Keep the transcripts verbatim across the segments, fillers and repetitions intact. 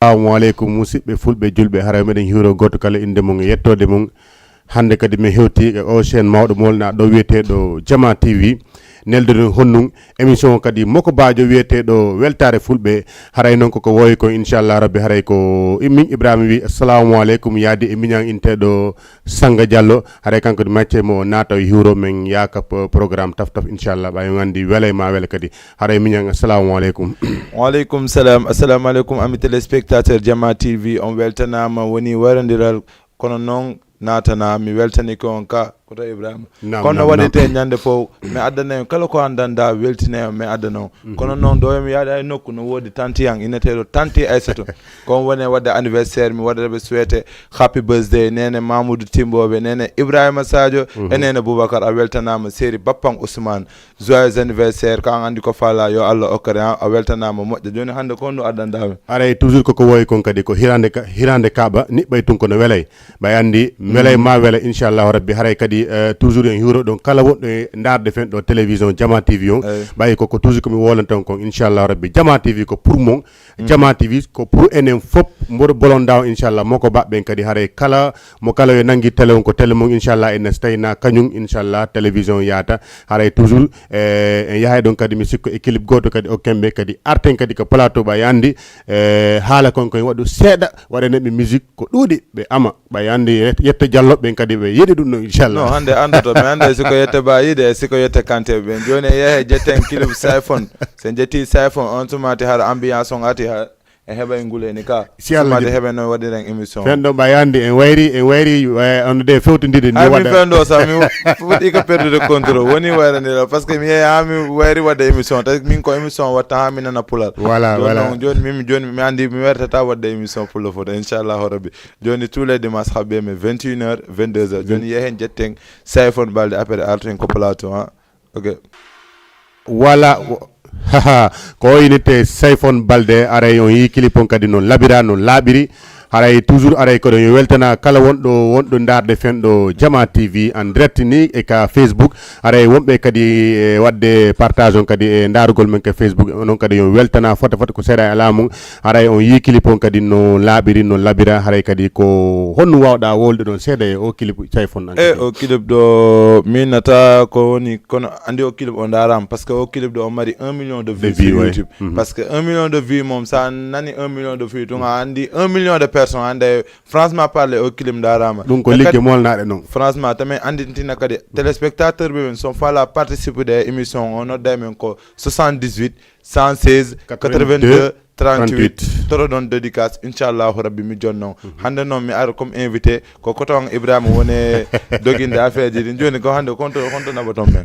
Assalamu aleykum, musidɓe fulɓe, julɓe. Haray meɗen hiwro gooto kala innde mum e yettoode mum. Hannde kadi mi hewti e o chaîne mawɗo molna ɗo wiyeteeɗo Jama T V. Nelduɗen honnun émission o kadi Moko Bajo wiyeteeɗo Weltaare Fulɓe. Haray noon koko woyi kon, inchallah rabbi, haray ko min Ibrahima wi assalamu aleykum, yaadi e miñan inteeɗo Sanga Diallo. Haray kanko di macce mo naata o hiwro men yaaka p-, programme taf taf, inchallah. Ɓay on anndi welay ma wela kadi. Haray miñan, assalamu aleykum. Waaleykum salam. Assalamu aleykum, ami téléspectateur Jama T V. On weltanaama, woni wayrondiral. Kono noon, naatana, mi weltanike on ka, koto Ibrahima. Naam, kono no naam, waɗirte naam. Ñande fof, mi addana en kala ko anndanɗa, weltina en, mi addana on. Mhm. Kono noon, ɗo mi yaada e nokku, no woodi tanti an, inneteeɗo tanti Aysatu. Ko on woni waɗde anniversaire, mi waɗa ɓe souhaité happy birthday, nene Mamoudou Timboɓe, nene Ibrahima Sadio, Mhm. e nene Boubacar, a weltanaama, séri Bappan Ousmane. Joyeux anniversaire, ko an anndi ko faala, yo Allah okkere an, a weltanaama moƴƴa. Jooni hannde ko honɗum addanɗaa mi? Aray, toujours koko woyi kon kadi, ko hirande ka-, hirande kaaɓa, niɓɓay tun kono welay. Ɓay anndi, welay ma wela, inchallahu rabbi. Haray kadi, eh, toujours en hiwro ɗon kala wonɗo e ndaarde fen ɗo télévision Jama T V on. Eyi. Ɓay koko toujours ko mi wolanta on kon, inchallahu rabbi. Jama T V ko pour mon, Jama T V ko pour enen fop, mboɗo bolonda on, inchallah, Moko Baɓɓe en kadi haray kala mo kala yo nangi télé on ko télé mum, inchallah, ene so tawi na kañum, inchallah, télévision yaata. Haray toujours, eh, en yahay ɗon kadi, mi sikko e clip gooto kadi o kembe kadi arten kadi ko plateau ɓay anndi, eh, haala kon koye waɗu seeɗa, waɗaneɓe musique ko ɗuuɗi ɓe ama. Ɓay anndi yet-, yette Jallo ɓen kadi ɓe yiɗi ɗum ɗo, inchallah. No, hannde anndoto, mi annda si ko yette Ba yiɗi, e si ko yette Kante ɓen. Jooni e yehe jetten clip Sayfon. So en jetti Sayfon, on tumati har ambiance on ati har e heɓay nguleni ka. Si Allah Tumati jaɓi. Heɓay no waɗiren émission. Fen ɗo ɓay anndi en wayri, en wayri, eh, on de fewtondiri ni. Ay, min waɗa. Fen ɗo sa mi fuɗɗi ko perdude contrôle. Woni wayranira, parce que mi yehi ha mi wayri waɗde émission. Tawi min ko émission watta ha mi nana pulal. Voilà, jooni voilà. Noon, jooni min, jooni mi anndi mi wertata waɗde émission pullo foto, inchallahu rabbi. Jooni, tous les dimanches, haɓɓe men vingt et une heures, vingt-deux heures. Jooni, yehen jetten Sayfon Balde, après arten ko plateau, ha. Ok. Voilà. Haha. Ko o innete Sayfon Balde, aray on yii clip on kadi noon labira, noon laaɓiri. Haray toujours aray koɗo yo weltana kala wonɗo, wonɗo ndaarde fen ɗo Jama T V en direct ni e ka Facebook. Haray wonɓe kadi e waɗde partage on kadi e ndaarugol men ka Facebook, onon kadi yo weltana fota fota ko seeɗa e alaa mum. Haray on yii clip on kadi no laaɓiri, no labira, haray kadi ko honno wawɗa wolde ɗon seeɗa e o clip Sayfon an E kadi? O clip ɗo, mi nata ko woni, kono anndi o clip o ndaaraama, parce que o clip ɗo o mari un million de De vues vues, sur ouais. YouTube. Mhm. Parce que un million de vues mum, sa nani un million de vues, tun a anndi un million de personnes, hannde, franchement parler, o clip ndaaraama. Ɗum ko E ligge kadi molnaaɗe noon. Franchement, tamen anndintina kadi téléspectateur ɓe ɓen, so faala participer e émission o, nodda men ko soixante-dix-huit, cent seize, quatre-vingt-deux, trente-huit. Toro ɗon dédicace, inchallahu rabbi, mi jonno. Mhm. Hannde noon mi ara comme invité, ko koton Ibrahima woni doginde affaire ji ɗin. Jooni ko hannde konto, konto naɓoton men?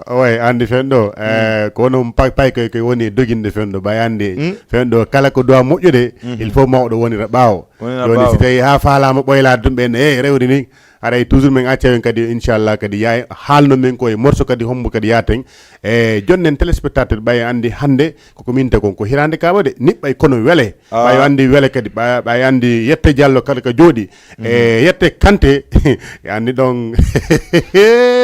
Oy, anndi fen ɗo, eh, ko onon pay, pay koy, koy woni doginde fen ɗo, ɓay anndi Hmm? fen ɗo, kala ko duwa moƴƴude, Mhm. il faut mawɗo wonira ɓaawo. Wonira Jooni ɓaawo. Si tawi ha faalaama ɓoylaade ɗum ɓen, eh, rewri ni. Haray toujours min acca en kadi, inchallah, kadi yaay haalno men ko e morceau kadi hombo kadi yaaten. E jonnen téléspectateur ɓay anndi hannde koko min ta kon ko hirande kaɓa de, niɓɓay kono wele. Ah. Ɓay anndi wele kadi, ɓay, ɓay anndi yette Jallo kadi ka jooɗi. Mhm. E yette Kante, anndi ɗon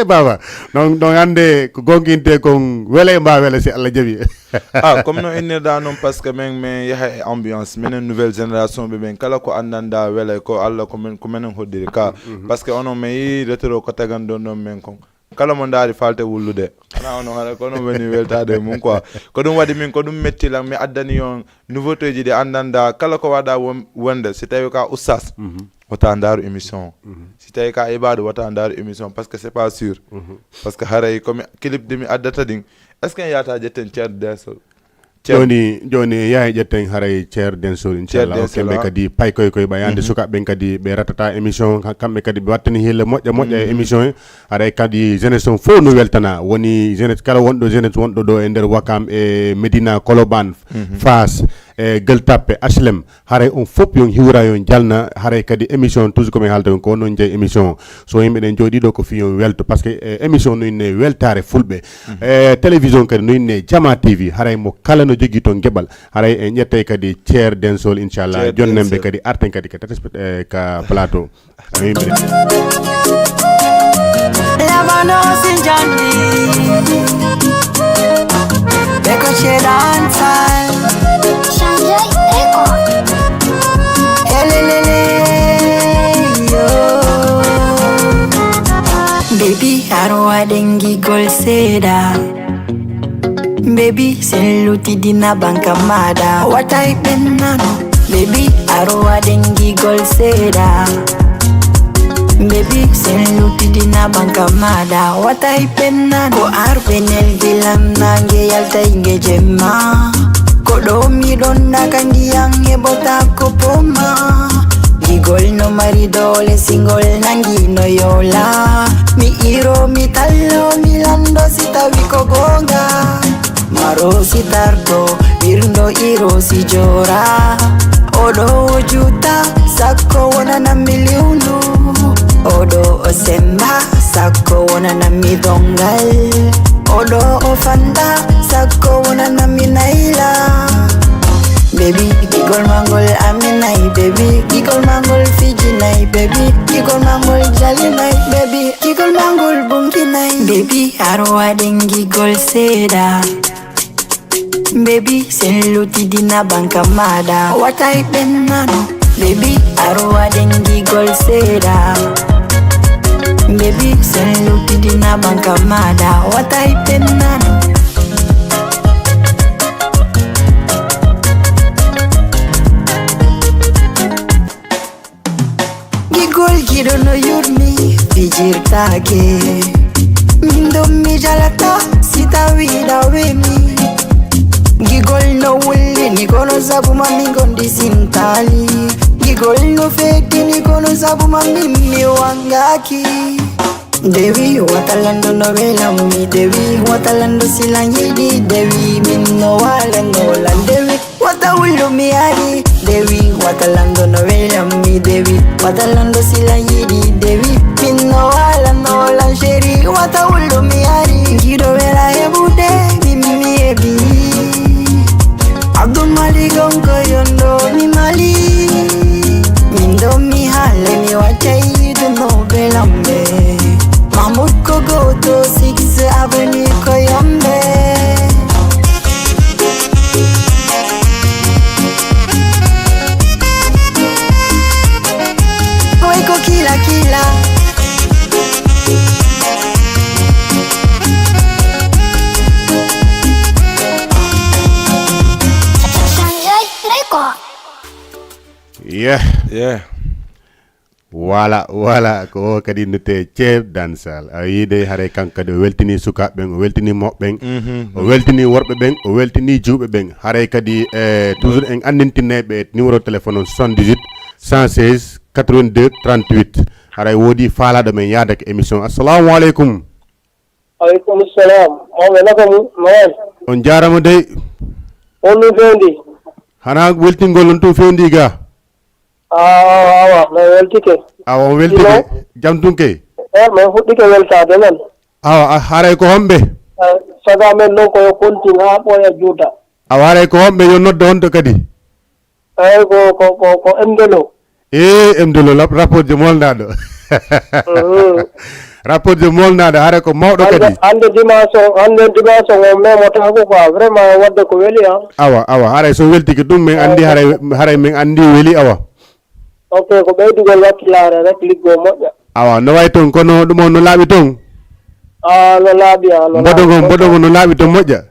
baba. Ɗon, ɗon annde ko gonkinte kon wele mba wele si Allah jaɓi. Ah, comme no innirɗa noon, parce que min, min yaha e ambiance, minen nouvelle génération ɓe ɓen, kala ko anndanɗa wele ko Allah, ko men, ko menen hoddiri ka. Mhm. Parce que onon, mi yii retro ko taganɗon ɗon men kon. Kala mo ndaari falte wullude. Hana ono hara kono woni weltaade e mum quoi. Ko ɗum waɗi min, ko ɗum metti lan, mi addani on nouveauté ji ɗi anndanɗa, kala ko waɗa won-, wonde, si tawi ka oustaz, Mhm. wota ndaaru émission. Mhm. Si tawi ka ibaadu, wota ndaaru émission, parce que c'est pas sûr. Mhm. Parce que haray ko mi clip de mi addata ɗin, est-ce que en yata jetten Ceerno Denso? Ceerno. Jooni, jooni yaha e ƴetten haray Ceerno Denso, inchallah. Ceerno Denso, kemɓe ah. Kadi pay koy koy ɓay anndi Mhm. sukaaɓe ɓen kadi ɓe ratata émission, ka-, kamɓe kadi ɓe wattani hille moƴƴa moƴƴa e Mhm. émission he. Haray kadi jeunesse on fof no weltana. Woni jeunesse kala wonɗo jeunesse wonɗo ɗo e nder Wakam e Médina, Colobane, Mhm. Fass, e Gueule Tapée, H L M. Haray on fof yon hiwra, yon jalna. Haray kadi émission toujours ko min haalta on ko noon jeyi émission. So yimɓe ɗen jooɗii ɗo ko fii yon welto. Parce que, eh, émission no inne weltaare fulɓe. Mhm. Eh, télévision kadi no inne Jama T V. Haray mo kala no jogii toon geɓal. Haray en ƴettay kadi Ceer Densol, inchallah. Ceer Jonnen ɓe Densol. Kadi arten kadi ka téléspe-, eh, ka plateau. Amin. Lebanon sin jandi. Beko chedan time. Shanjay Record. Dengigol seda. Baby, sen lutidina banka mada. Watai bennano. Baby, arwa dengigol seda. Baby, sen lutidina banka mada. Watai bennano. Ko arbenel gilam nange yalta inge jemma. Ko ɗo miɗon nakandi yange bota ko poma. Gigol no mari doole singol nangi no yola. Mi iro mi tallo mi lando si tawi ko gonga. Maro si tarto, ɓirɗo iro si jora. Oɗo o juta, sakko wonana mi liwlu. Oɗo o semba, sakko wonana mi dongal. Oɗo o fanda, sakko wonana mi naila. Baby, gigol mangol aminai, baby, gigol mangol fijinai, baby, gigol mangol jalinai, baby, gigol mangol bunkinai, baby, arwa dengigol seda. Baby, sen lutidina banka mada. Watai bennano. Baby, arwa dengigol seda. Baby, sen lutidina banka mada. Watai bennano. Gigol giɗo no yurmi fijirtaake. Min ɗon mi jalata si tawi ɗawemi. Gigol no wullini kono sabu ma min gondi sintali. Gigol no feddini kono sabu ma min mi wangaki. Dewi watalando no welammi dewi watalando silan yiɗi dewi min no walano lan dewi. Wata wullu mi ari dewi wata lando no welam mi dewi wata lando sila yiɗi dewi min no wala no lan sheri wata wullu mi ari giɗo wela heɓude min mi heɓi abdul malik on ko yondo mi mali min ɗo mi halle mi waccay yiɗuno belamɓe mahmud ko goto six avenue ko yombe. Hoy ko kila kila. Shanjay Record. Yeah. Yeah. Voilà, voilà, ko o kadi notee ceeb dansal. A yii dey haray kanko kadi o weltinii sukaaɓe ɓen, o weltinii mawɓe ɓen, o weltinii worɓe ɓen, o weltinii juuɓe ɓen. Haray kadi e toujours en anndintinay ɓe numéro téléphone on soixante-dix-huit cent seize quatre-vingt-deux trente-huit. Haray woodii faalaaɗo men yaadake émission. Assalamu aleykum. Aleykum salam. Mawɓe naka mum, no wayi? On jaaraama dey. On ɗum fewndi? Hanaa weltingol on tun fewndi ga? Awa awa min weltike. Awa on weltike. Jam tun kay. E min fuɗɗike weltaade men. Awa haray ko homɓe? Saga men noon ko yo kontin haa ɓooya juuta. Awa haray ko homɓe yo nodda on to kadi? Eyi ko ko ko ko M Dolo. E M Dolo rapport je molnaɗo. Rapport je molnaɗo haray ko mawɗo kadi. Hande dimanche o hande dimanche o memotako quoi vraiment wadde ko weli a. Awa awa haray so weltike ɗum min andi haray haray min andi weli awa. Ok ko ɓeydugol wakkilare rek liggo moƴƴa. Awa no way toon kono ɗum on no laaɓi toon? A no laaɓi a no laaɓi. Mboɗo ngo mboɗo ngo no laaɓi toon moƴƴa?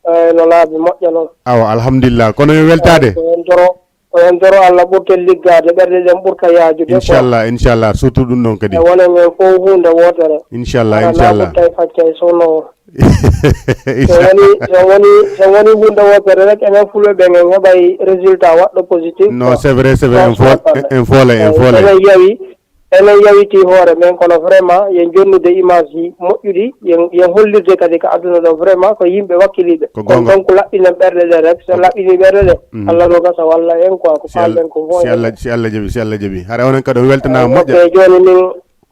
Eyi no laabi moƴƴa noon. Awa alhamdulillah kono yo weltaade. Ko heen doro ko heen doro Allah ɓurten liggaade ɓerɗe ɗen ɓurta yaajude. Inchallah inchallah surtout ɗum ɗoon kadi. E wona men fof huunde wootere. Inchallah inchallah. Ɓurta e facca e sowno o. So woni so woni so woni huunde wootere rek enen fulɓe ɓen en heɓay résultat waɗɗo positif. Non c'est vrai c'est vrai en foolay en foolay. Enen yawi Enen yawitii hoore men, kono vraiment yen jonnude image ji moƴƴuɗi, yen yen hollirde kadi ka aduna ɗo vraiment ko yimɓe wakkiliiɓe. Ko goonga. Donc laɓɓinen ɓerɗe ɗe rek, so laɓɓinii ɓerɗe ɗe, Allah no gasa walla en quoi, ko faalɗen ko fof en. Si Allah jaɓi, si Allah jaɓi. Hara onon kadi on weltanaama moƴƴa. Ok, jooni min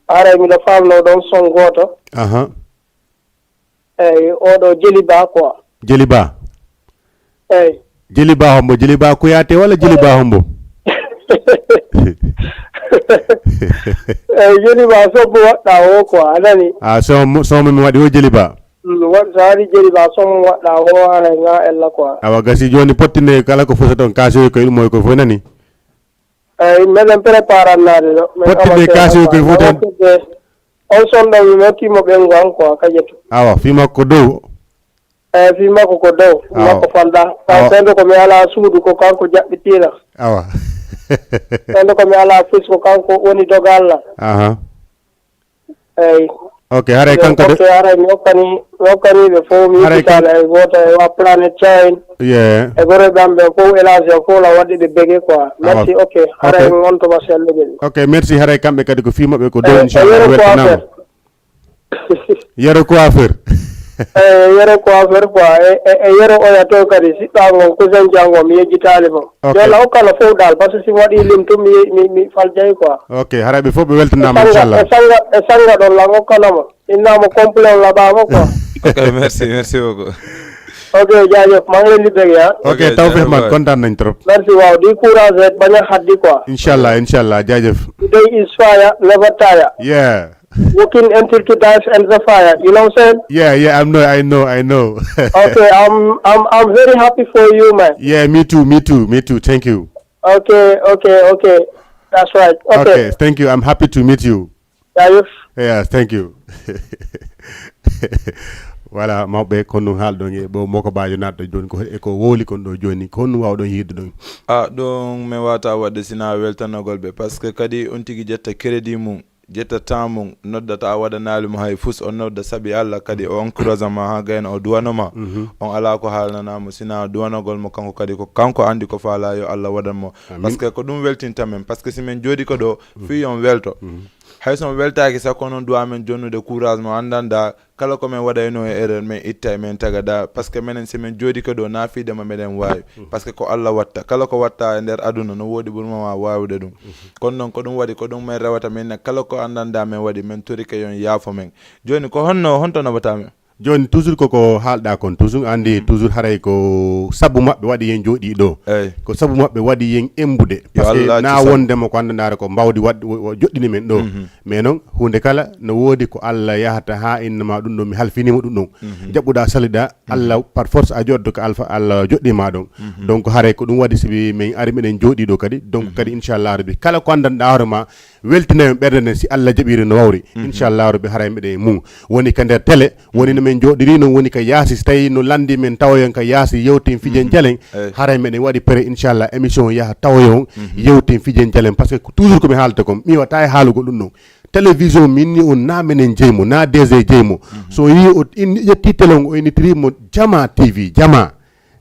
haray miɗo faalnoo ɗoon son gooto. Ahan. Eyi, oɗo Jeli Ba quoi. Jeli Ba. Eyi. Jeli Ba hombo, Jeli Ba Kuyate walla Jeli Ba hombo? Eyi, Jeli Ba sombo waɗɗa o quoi, a nani? A sombo, sombo mi waɗi o Jeli Ba. Mm, waɗ, so waɗi Jeli Ba sombo waɗɗa o, haray nga ella quoi. Awa gasi joni pottine kala ko foti toon kasoy koye ɗum moy ko fof nani? Eyi, meɗen préparannaade ɗo. Pottine kasoy koye fof tan. On son ɗo mi metti mo ɓen gon ko a kaƴeto. Awa, fii makko dow. Eyi, fii makko ko dow. Awa. Makko falda. Awa. Taw sendo ko mi alaa suudu ko kanko jaɓɓitiira. Awa. Sendo ko mi alaa fus ko kanko woni dogal la. Aha. Eyi. Ok, haray kanko de. Ok, haray mi hokkani mi hokkani ɓe fof mi Haray kan- ittitaɓe hay gooto e wa Planet Chain. Yeah. E goroɓe am ɓen fof, Elage o fof la waɗde ɓe bege quoi. Merci, ok. Haray Ok. Ngonto ma sellude ɓe. Ok, merci. Haray kamɓe kadi ko fii maɓɓe ko dow, inchallah, yero weltanama. Yero coiffeur. Eyi, yero coiffeur quoi. E, e, e yero oya to kadi, siɗɗa ngon, cousin Jango, mi yejjitaali mo. Ok. Yo Allah hokkano fof dal, parce que si mi waɗi lim tun, mi, mi, mi faljay quoi. Ok, haray ɓe fof ɓe weltanama, inchallah. E sanga, e sanga ɗon lan hokkano mo. Inna mo complet on laɓama quoi. Ok, merci, merci beaucoup. Ok, jaajëf, maa ngi leen di bëgg ah. Ok, tawfeex man, kontaan nañ trop. Merci, waaw, di courage rek, bañ a xaddi quoi. Inchallah, inchallah, jaajëf. Today is fire, never tire. Yeah. Working until to die and the fire. You know what I'm saying? Yeah, yeah, I know, I know, I know. Okay, I'm, I'm, I'm very happy for you, man. Yeah, me too, me too, me too. Thank you. Okay, okay, okay. That's right. Okay. Okay, thank you. I'm happy to meet you. Jaajëf. Yeah, thank you. Voilà, mawɓe, kon ɗum haalɗon e ɓo moko baajo naatɗo jooni ko e ko wowli kon ɗo jooni, ko honɗum wawɗon yiide ɗon? A ɗum mi wata waɗde sina weltanogol ɓe, parce que kadi on tigi ƴetta crédit mum, ƴetta temps mum, noddata a waɗanaali mo hay fus, o nodda sabi Allah kadi o encourage ma ha gayna o duwano ma. On ala ko haalnana mo sina duwanogol mo kanko kadi ko kanko andi ko faala yo Allah waɗan mo. Parce que ko ɗum weltinta men, parce que si men jooɗi ko ɗo fii on welto. Hay so mi weltaaki sah, kono duwa men jonnude courage mo anndanɗaa, kala ko men waɗaynoo e erreur, men itta e men tagaɗaa, parce que menen, si men jooɗike ɗoo, naa fiide ma meɗen waawi, parce que ko Alla watta, kala ko watta e nder aduna, no woodi ɓurma ma waawude ɗum. Kono noon, ko ɗum waɗi, ko ɗum men rewata, min ne, kala ko anndanɗaa men waɗi, men torike yon yaafo men. Jooni, ko honno, honto naɓataa men? Jooni, toujours koko haalɗaa kon, toujours anndi, toujours haray ko sabu maɓɓe waɗi yen jooɗii ɗoo. Ko sabu maɓɓe waɗi yen emmbude, parce que naa wondema ko anndanɗaare ko mbawdi waɗ joɗɗini men ɗoo. Mais noon, huunde kala no woodi ko Alla yahata haa inna ma ɗum ɗoo, mi halfiniima ɗum ɗoo. Jaɓɓuɗaa saliɗaa, Alla par force a joɗɗo ko alfa Alla joɗɗii ma ɗoon. Donc haray ko ɗum waɗi sabi men ari meɗen jooɗii ɗoo kadi. Donc kadi inchallah rabbi, kala ko anndanɗaa hoore ma, weltinoyon ɓernde nden, si Alla jaɓirii no wawri, inchallahu rabbi, haray meɗen e mum. Woni ka nder télé, woni no men jooɗirii noon, woni ka yaasi, si tawii no lanndii men tawoyon ka yaasi, yewten fijen jalen, haray meɗen waɗi pere, inchallah, émission yaha tawoyon, yewten fijen jalen, parce que toujours ko mi haalata kon, mi iwataa e haalugol ɗum ɗon. Télévision min ni on, naa menen jeyi mo, naa D G jeyi mo. So yii o ƴettii télé on, o innitirii mo Jamaa T V, Jamaa.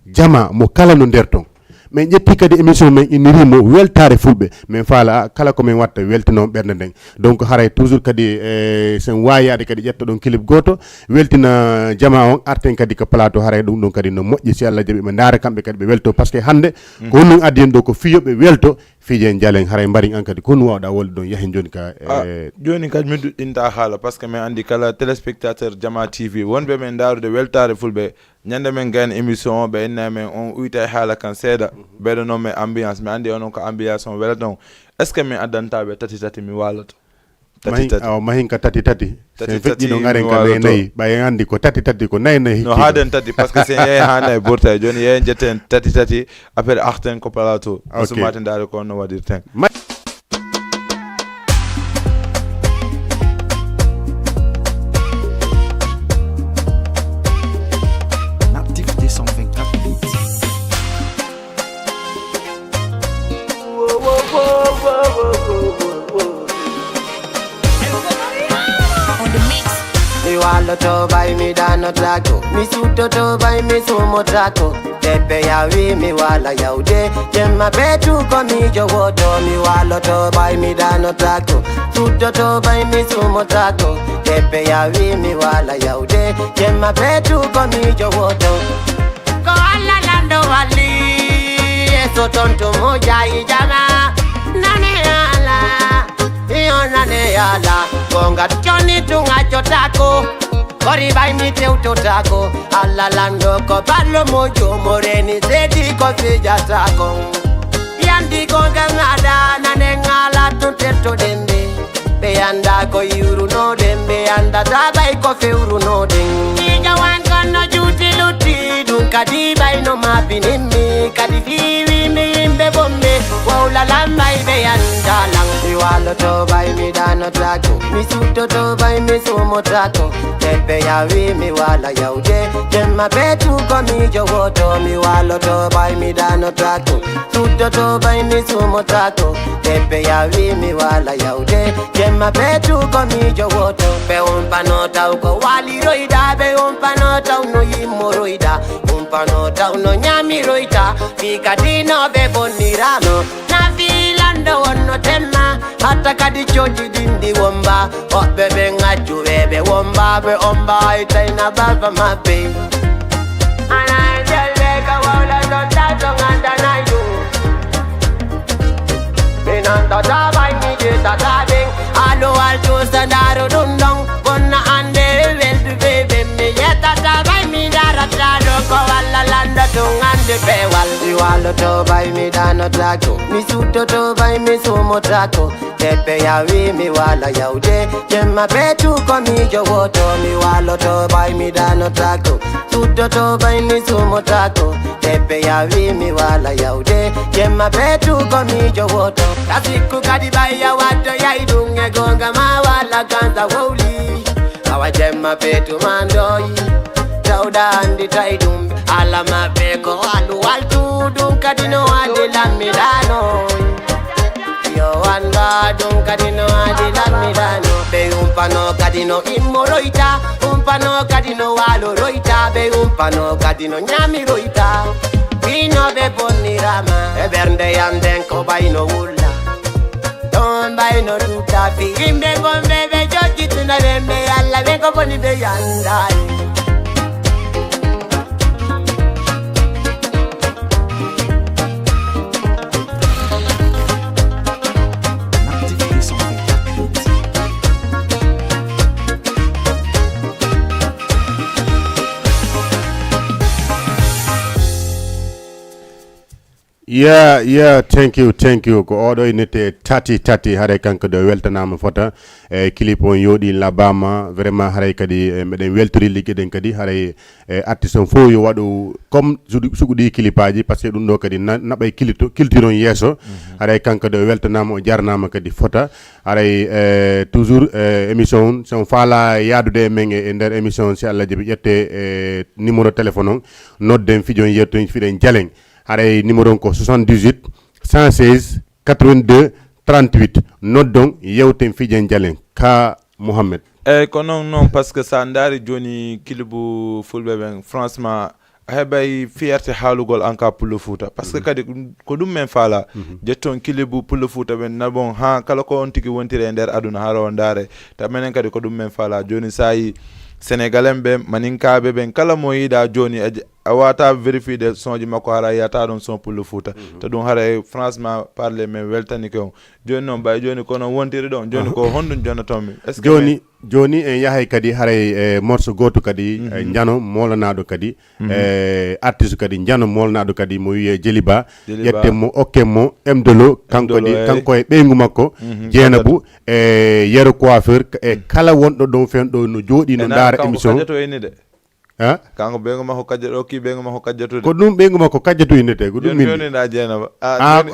Jamaa mo kala no nder ton. Min ƴetti kadi émission men inniri mo weltaare fulɓe. Min faala kala ko min watta weltinon ɓernde nden. Donc haray toujours kadi e sen waawi yaade kadi ƴetta ɗon clip gooto, weltina jamaa on, arten kadi ko plateau, haray ɗum ɗon kadi no moƴƴi si Allah jaɓi ɓe ndaara kamɓe kadi ɓe welto, parce que hannde ko honɗum addi en ɗo ko fiyoɓe welto fiije en jalen, haray mbarin an kadi ko honɗum wawɗa wolde ɗon yahen joni ka e. Joni kadi mi duɗɗinta haala, parce que min andi kala téléspectateur Jamaa T V wonɓe men ndaarude weltaare fulɓe. Ñande men gayna émission o, ɓe inna men on uyta e haala kan seeɗa. Ɓeyɗo noon men ambiance, mi anndi onon ko ambiance on welata on. Est ce que mi addanta ɓe tati tati mi waaloto? Tati tati. Awa mahin ka tati tati. Sen feƴƴino ngaren ka nayi nayi. Ɓay en anndi ko tati tati ko nayi nayi. No haaden tati, parce que sen yehi haa nayi burtay. Jooni yehi jetten tati tati, après arten ko plateau. Ok. Sumate ndaare ko on no waɗirten. Mi waloto bay mi dano trako, mi sutoto bay mi sumo trako. Tepe ya wi mi wala yaude, jemma betu ko mi jowoto. Mi waloto bay mi dano trako, sutoto bay mi sumo trako. Tepe ya wi mi wala yaude, jemma betu ko mi jowoto. Ko Allah lando wali, eso tonto mo jayi jama. Nane ala, iyo nane ala. Gonga joni tunga jotako. Kori bay mi tewtotako. Allah lando ko ballo mo jomo reni sedi ko fijatako. Yandi gonga ngada nane ngala tun tetto dembe. Ɓe annda ko iwrunoɗen, ɓe anndata ɓay ko fewrunoɗen. Miijo wan kono juuti lutti ɗum kadi ɓay no maabinimmi kadi fiiwimi yimɓe bomɓe wowla lambay ɓe annda lan. Waloto bay mi dano tako, mi sutoto bay mi sumo tako. Tepe ya wi mi wala yaude, jemma betu ko mi jowoto. Mi waloto bay mi dano tako, sutoto bay mi sumo tako. Tepe ya wi mi wala yaude, jemma betu ko mi jowoto. Be umpano tau ko wali roida, be umpano tau no yimo roida, umpano tau no nyami roita. Fika dino be bonirano. Na filando wonno temma, hatta kadi coci dindi womba. Woɓɓe ɓe ngaccu ɓe ɓe womba, ɓe omba ay tayna baba maɓɓe. Ana e jelle ka wawla to tato ngandana yu. Minan tata bay mi je tata ben. Alo alto sandaro dundong. Bonna ande weldu be be mi yetata bay mi darata do ko walla landa to ngande be wal. Mi waloto bay mi dano tako, mi sutoto bay mi sumo tako. Tepe ya wi mi wala yaude, jemma betu ko mi jowoto. Mi waloto bay mi dano tako, sutoto bay mi sumo tako. Tepe ya wi mi wala yaude, jemma betu ko mi jowoto. Tasiku kadi bay ya wato ya idunge gonga ma wala kanza woli. Awa jemma fetu mandoyi. Tawda andi tay ɗum. Ala maɓɓe ko alu waltu ɗum kadi no andi lammiɗano. Yo anda ɗum kadi no andi lammiɗano. Ɓe umpano kadi no immoroyta, umpano kadi no waloroyta, ɓe umpano kadi no nyamiroyta. Winoɓe bonnirama e ɓernde yam nden ko ɓayno wulla. Ɗon mbayno ɗuɗɗa fi yimɓe gonɓe ɓe jojjituna ɓen ɓe Yalla ɓen ko boni ɓe yandaani. Yeah, yeah, thank you, thank you. Ko oɗo innete Tati Tati, haray kanko de weltanaama fota. E clip on yooɗi labaama, vraiment haray kadi e, meɗen weltori liggeɗen kadi haray e, artiste on fof yo waɗu comme suɗu- suɓuɗi clipaaji, parce que ɗum ɗo kadi na- naɓay culture on yeeso. Haray kanko de weltanaama, o jarnaama kadi fota. Haray e, toujours e, émission on, so on faala yaadude e men e e nder émission on, si Allah jaɓi ƴette e numéro téléphone on, nodden fijon yettoin fiɗen jalen. Haray numéro on ko soixante-dix-huit, cent seize, quatre-vingt-deux, trente-huit. Noddon, yewten, fijen, jalen. Ka Mohammed. Eyyi, ko noon, noon, par ce que so a ndaari jooni kilibu fulɓe ɓen, franchement, a heɓay fierté haalugol en cas Pullo Fuuta. Par ce que kadi ko ɗum men faala. Jetton kilibu Pullo Fuuta ɓen, na bon, haa kala ko on tigi wontiri e nder aduna, hara o ndaare. Ta menen kadi ko ɗum men faala. Jooni so a yi Sénégalais ɓe, Maninkaaɓe ɓen, kala mo yiɗa jooni, a je- a wata vérifier de son ji makko, hara yiyata ɗon son Pullo Fuuta. To ɗum haray franchement parler men weltanike on. Jooni noon ɓay jooni kono wontiri ɗon jooni ko honɗum jonaton mi? Est ce que jooni jooni en yahay kadi haray e morceau gooto kadi e njano moolanaɗo kadi e artiste kadi njano moolanaɗo kadi mo wiyee Jeliba. Ƴetten mo, okken mo, M Dolo, kanko kadi kanko e ɓeyngu makko Jeenabu e Yero Coiffeur e kala wonɗo ɗon fen ɗo no jooɗi no ndaara émission. Ha? Kanko ɓeyngu makko kajjatu, okki ɓeyngu makko kajjatude. Ko ɗum ɓeyngu makko kajjatu innete, ko ɗum min. Joni da Jeenaba. Ah, joni,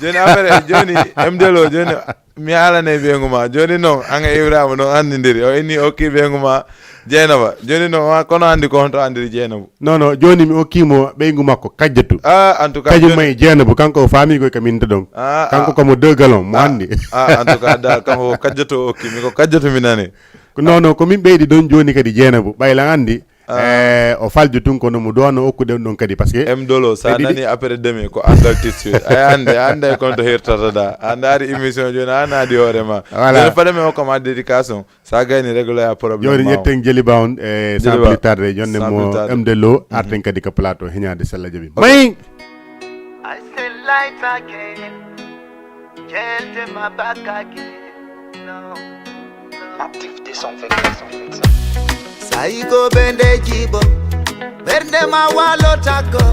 joni affaire joni M Dolo joni mi haalane ɓeyngu ma. Joni noon an e Ibrahima noon anndindiri. O inni okki ɓeyngu ma Jeenaba. Joni noon kono anndi ko honto anndiri Jeenabu. Non non, joni mi okki mo ɓeyngu makko kajjatu. Ah, en tout cas. Kañum may Jeenabu, kanko o faami koy ka min ɗon. Ah, kanko ko mo deux gallons mo anndi. Ah, en tout cas da kanko ko kajjatu o okki mi, ko kajjatu mi nani. Ko non non, ko min ɓeydi ɗon jooni kadi Jeenabu ɓayla anndi. E o faljo tun kono mo duwano okkude on ɗon kadi parce que M Dolo sa nani après demi ko angal tout de suite ay hande hande kon to hirtata da a ndaari émission jooni a naadi hoore ma. Voilà. Jooni fade men hokkama dédication sa gayni régloya problème. Jooni ƴetten Jeliba on e sans plus tarde jonne mo M Dolo arten kadi ko plateau heñade sella jaɓi may. I still like talking. Gente ma bakaki. No. Activité cent vingt, cent vingt. Saiko bende jibo. Bernde ma walo tako.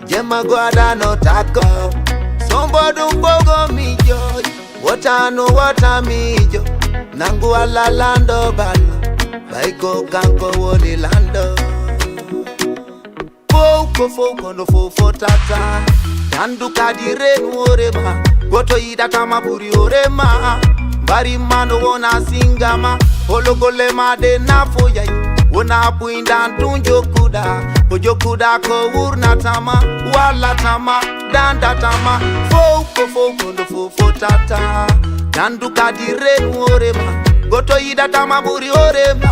Jema gwada no tako. Sombo dum bogo mi joy. Wota no wota mi jo. Nangu ala lando balo. Baiko kanko woni lando. Fow ko fow kono fow fotata. Dandu kadi renu hoore ma. Goto yiɗatama ɓuri hoore ma. Mbari ma no wona singa ma. Holo golle ma ɗe nafoyay. Wona puyndan tun jokkuɗa. Ko jokkuɗa ko wurnatama. Wallatama. Dandatama. Fow ko fow ko no fow fotata. Dandu kadi renu hoore ma. Goto yiɗatama ɓuri hoore ma.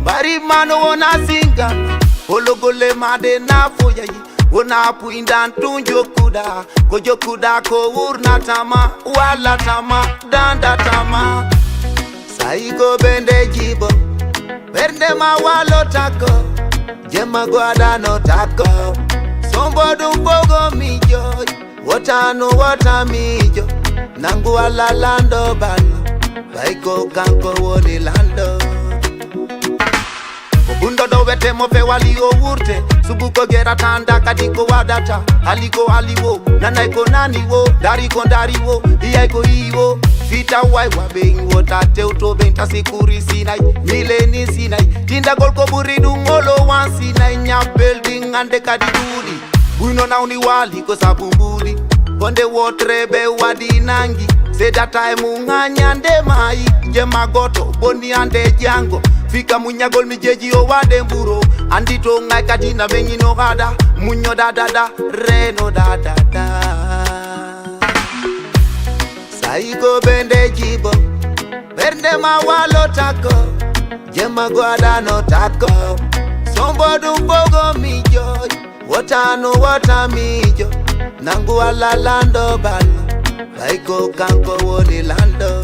Mbari ma no wona singa ma. Holo golle ma ɗe nafoyay. Wona puyndan tun jokkuɗa. Ko jokkuɗa ko wurnatama. Wallatama. Dandatama. Sayi ko ɓe nde jibo. Ɓernde ma walotako. Jemma go aɗanotako. Sombo ɗum fogo mijoy. Wota no wota mijo. Nangu Allah lando balla. Ɓay ko kanko woni lando. Ko bundo ɗo wete mo fe wali o wurte. Subu ko gerata nda kadi ko waɗata. Hali ko hali wo. Nanay ko nani wo. Dari ko dari wo. Iyay ko iyi wo. Fita way wa ɓe wota tewto ɓe tasi kuri sinay. Mileni sinay. Tindagol ko ɓuri ɗum olo wan sinay. Ñabbel ɗin ande kadi ɗuuɗi. Buyno nawni waali ko sabu mbuuɗi. Konde wotre ɓe waɗi nangi. Seedata e mum haa ñande maayi. Jemma gooto bonni hande janngo. Fika muññagol mi jeji o waɗe mburo. Andi to ngay kadi na ɓeŋino haɗa. Muññoɗa dada, renoɗa dada. Sayi ko ɓe nde jibo. Ɓernde ma walotako. Jemma go aɗanotako. Sombo ɗum fogo mijoy. Wota no wota miijo, nangu Allah lando balla, ɓay ko kanko woni lando.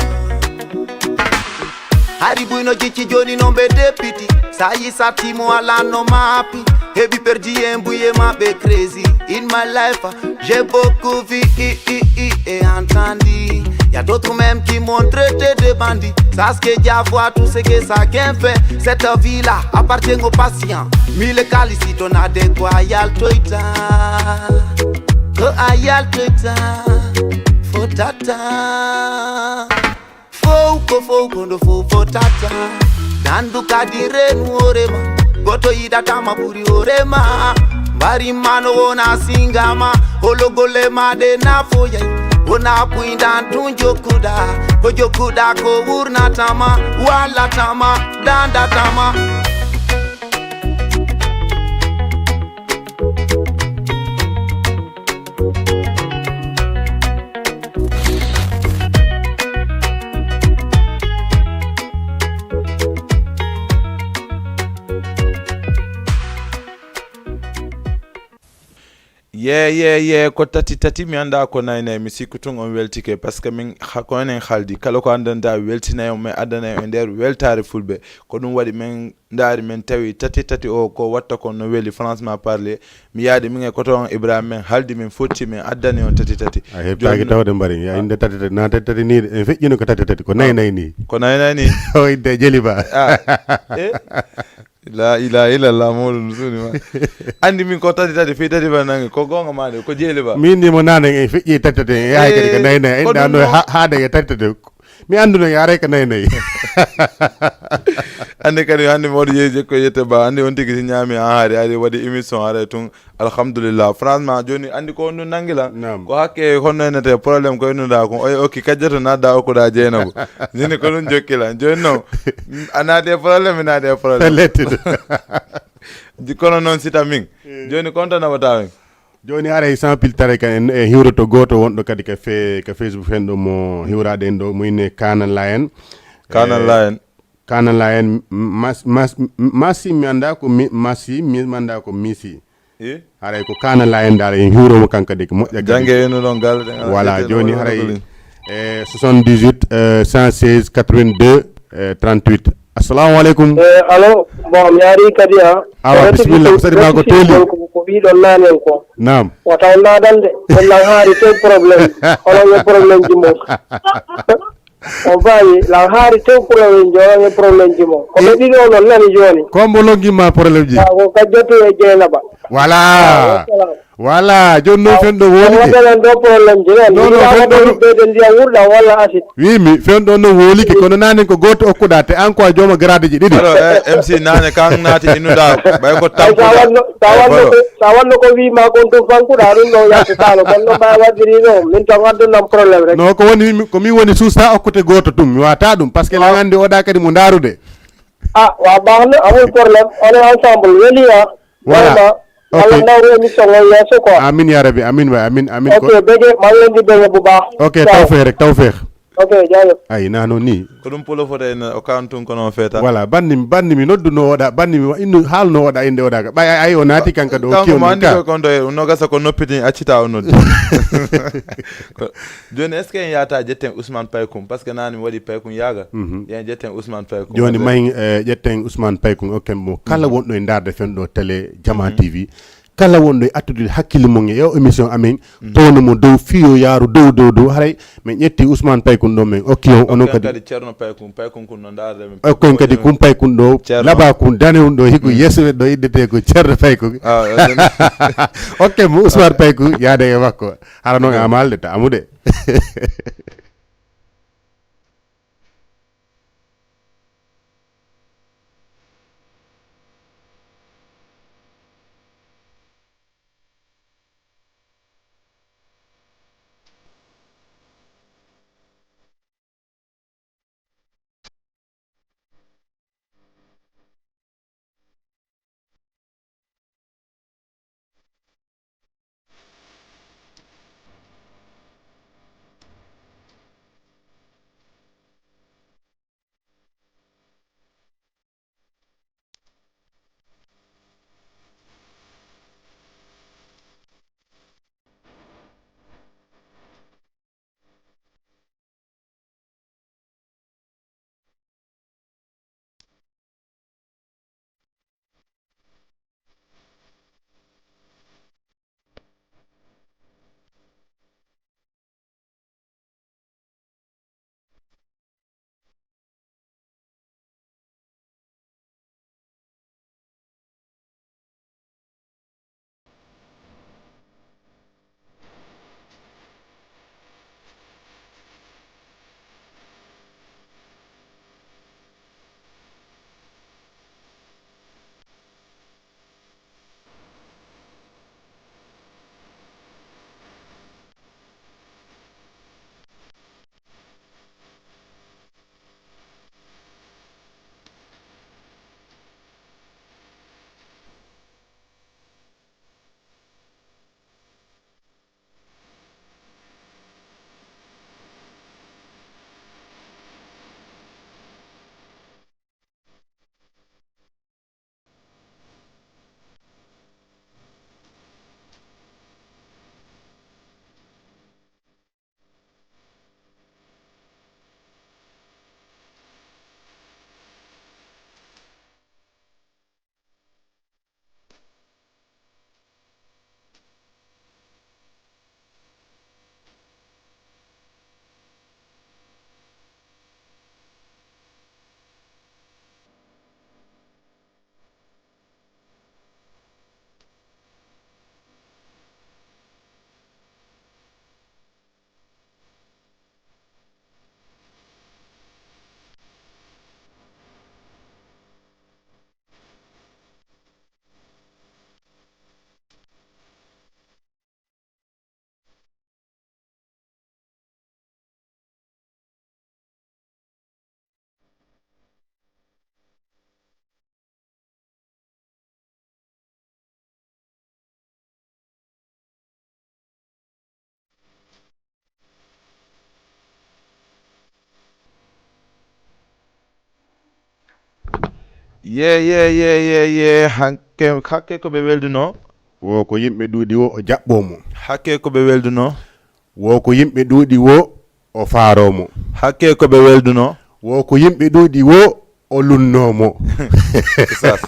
Hari buyno jicci joni non ɓe depiti, sayi satti mo ala no maapi, heɓi perdi en buye maɓɓe crazy. In my life, j'ai beaucoup vu, i, i, i, et entendu. Y a d'autres même qui m'ont traité de bandit. Sache que Jah voit tout ce que chacun fait. Cette vie-là appartient aux patients. Mille qualités, on a de quoi y a le toita. Ko a yaltata, fotata. Fow ko fow ko no fow fotata. Dandu kadi renu hoore ma. Goto yiɗatama ɓuri hoore ma. Mbari ma no wona singa ma. Holo golle ma ɗe nafoyay. Wona puyndan tun jokkuɗa. Ko jokkuɗa ko wurnatama. Wallatama. Dandatama. Ye, ye, ye, ko tati tati, mi anndaa ko nayi nayi, mi sikku tun on weltike, parce que min, ha, ko enen haldi, kala ko anndanɗaa weltinay on, min addanay on e nder weltaare fulɓe, ko ɗum waɗi min ndaari, min tawi tati tati o, ko watta kon no weli, franchement parler, mi yaadi min e koto on Ibrahima, min haldi, min fotti, min addani on tati tati. A heɓtaaki. Jooni tawde mbari, ya innde tati tati, na tati tati ni, en feƴƴino ko tati tati, ko nayi nayi ni. Ko nayi nayi ni? O innde Jeli Ba. Ah, eh? La ilaha illallah, Mawɗo no suuni ma. Anndi min ko tati tati, fii tati ba nangi, ko goonga ma de, ko Jeeli Ba. Min ni mo nane en feƴƴi tati tati, en yahay kadi ko nayi nayi, en ɗano ha-, haade e tati tati. Mi annduno yaare ko nayi nayi. Anndi kadi hannde mi waɗi yeeji ko yette ba, anndi on tigi si ñaami a haari, ari waɗi émission, haray tun. Alhamdulillah. Franchement, jooni anndi ko on ɗum nangi lan. Naam. Ko hakke honno enete problème ko innuɗaa kon. Oye okki kajjato naatɗaa okkuɗaa Jeynabu. Jooni ko ɗum jokki lan. Jooni non, a naati e problème, mi naati e problème. Lettude. Kono noon si ta min. Eh. Jooni ko on tan naɓataa min. Jooni haray sans pile tarde kan en, en hiwroto gooto wonɗo kadi ka fe-, ka Facebook fen ɗo mo hiwraade en ɗo, mo inne Kanan Layen. Kanan Layen. Kanan Layen, mas-, mas-, masi mi anndaa ko mi-, masi, mi anndaa ko misi. Eh? Haray ko Kaana Layen dal, en hiwromo kanko de, ko moƴƴa kadi. Jannge eno ɗon galle ɗen, voilà, joni haray, e soixante-dix-huit, euh, cent seize, quatre-vingt-deux, euh, trente-huit. Assalamu alaikum. Eh, allo, bon, mi ari kadi, a. Awa, bisimilla, ko saɗi ma ko teeli. Ko, ko wiɗon nani en ko. Naam. Wata on nadan de, on lan haari tew problème. Onon e problème ji mon. On faami, lan haari tew problème ji, onon e problème ji mon. Ko ɓe ɗiɗo non nani jooni. Ko mbo longimma problème ji? Ko kajjatu e Jeynaba. Voilà. Voilà, jooni noon fen ɗo woni ke. Waɗanan ɗo problème ji noon. Non, non, fen ɗo no ɓeyde ndiyam wurɗam walla acide. Wi mi fen ɗo no woli ke, kono nanen ko gooto okkuɗa te an ko a jooma grade ji ɗiɗi. Alors, eh, M C nane kan naati innuɗa ɓay ko tampuɗa. Sa wanno ko sa wanno ko wima kon ɗum fankuɗa ɗum ɗo yaltitano kon ɗo mbawi waɗiri ɗo min tan addunan problème rek. Non, ko woni mi- ko min woni suusa okkute gooto ɗum mi wata ɗum parce que lan andi oɗa kadi mo ndarude. Ah, wa baax na, amul problème. On est ensemble. Weli, ah. Voilà. Vraiment. Ok. Yàlla nawru émission o yeeso quoi. Amin ya rabbi, amin waay, amin, amin. Ok, ko- bege, maa ngi leen di bege bu baax. Ok, ciao. Tawfeex rek, tawfeex. Ok, jaajëf. Ay, naa noon nii. Ko ɗum pulo fota en o kan tun kono on feeta. Voilà, banni mi, banni mi nodduno oɗa, banni mi wa- innu haalno oɗa inde oɗa ka. Ɓay ay, ay, o naati kanka ɗo, kanko kiyo mo andi ka. Ko kon ɗo, no gasa ko noppiti, accita o noddi. Ko- Jooni, est-ce que en yahata ƴetten Ousmane Paykun? Parce que naane mi waɗi Paykun yaaga. Mhm. Yen ƴetten Ousmane Paykun. Jooni mahin, eh, ƴetten Ousmane Paykun, okken mo kala wonɗo e ndaarde fen ɗo télé Jama T V. Kala wonɗo e attude hakkille mum e o émission amen, towno mo dow fiyo yaaru dow, dow, dow. Haray min ƴetti Ousmane Paykun ɗo, min okki on, onon kadi. Kadi Ceerno Paykun, Paykun kun no ndaarde min. Okken kadi kun Paykun ɗo, Ceerno. Laba kun dane un ɗo, hiko yeeso ɗo iddete ko Ceerno Paykun. Ah, eh, ok, mo Ousmane Paykun, yaade e makko. Hara noon a maalde ta amude. Ye, ye, ye, ye, ye, hakke, hakke ko ɓe welduno. Wo ko yimɓe ɗuuɗi wo o jaɓɓoo mo. Hakke ko ɓe welduno. Wo ko yimɓe ɗuuɗi wo o faaroo mo. Hakke ko ɓe welduno. Wo ko yimɓe ɗuuɗi wo o lunnoo mo. Sas.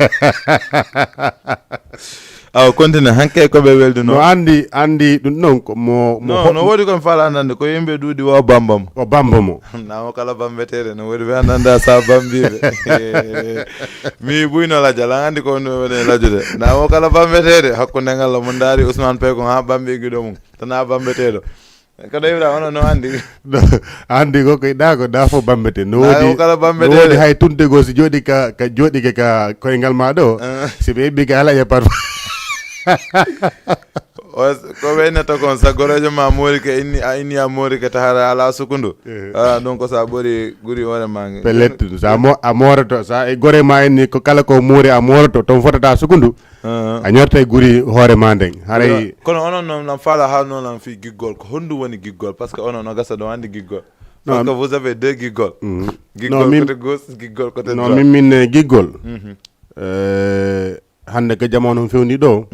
Awa, continue, hanke ko ɓe welduno. No anndi, anndi ɗum noon ko mo, mo no, no woodi ko mi faala annande, ko yimɓe ɗuuɗi wo bamba mo. O bamba mo. Namo kala bambeteede, no woodi ɓe annanda sa bambiiɓe. Mi buyno lajal, an anndi ko woni woni lajude. Namo kala bambeteede, hakkunde ngal mo ndaari Ousmane Pay ko ha bambi giɗo mum, tan ha bambeteeɗo. Ko ɗo iwra ono no anndi. Anndi ko koye ɗa ko ɗa fof bambete. No woodi kala bambete. No woodi hay tunde goo si jooɗi ka ka jooɗi ke ka koyngal ma ɗo. Si ɓe eɓɓi ka ala ya parfum. Ko ɓeynata kon sa gorojo ma moori ke inni a inni a moori ke tahara ala sukundu. Ah, donc sa ɓori guri ore ma nge. Pellet sa mo a mooroto sa e gore ma inni ko kala ko moori a mooroto ton fotata sukundu. A ñortay guri hoore ma nden haray. Kono onon noon lan faala haalno lan fii giggol, ko honɗum woni giggol? Parce que onon no gasa ɗon anndi giggol. Parce que vous avez deux giggol. Giggol côté gauche, giggol côté droite. Non, min min giggol. Eh, hannde ka jamanu fewndi ɗo.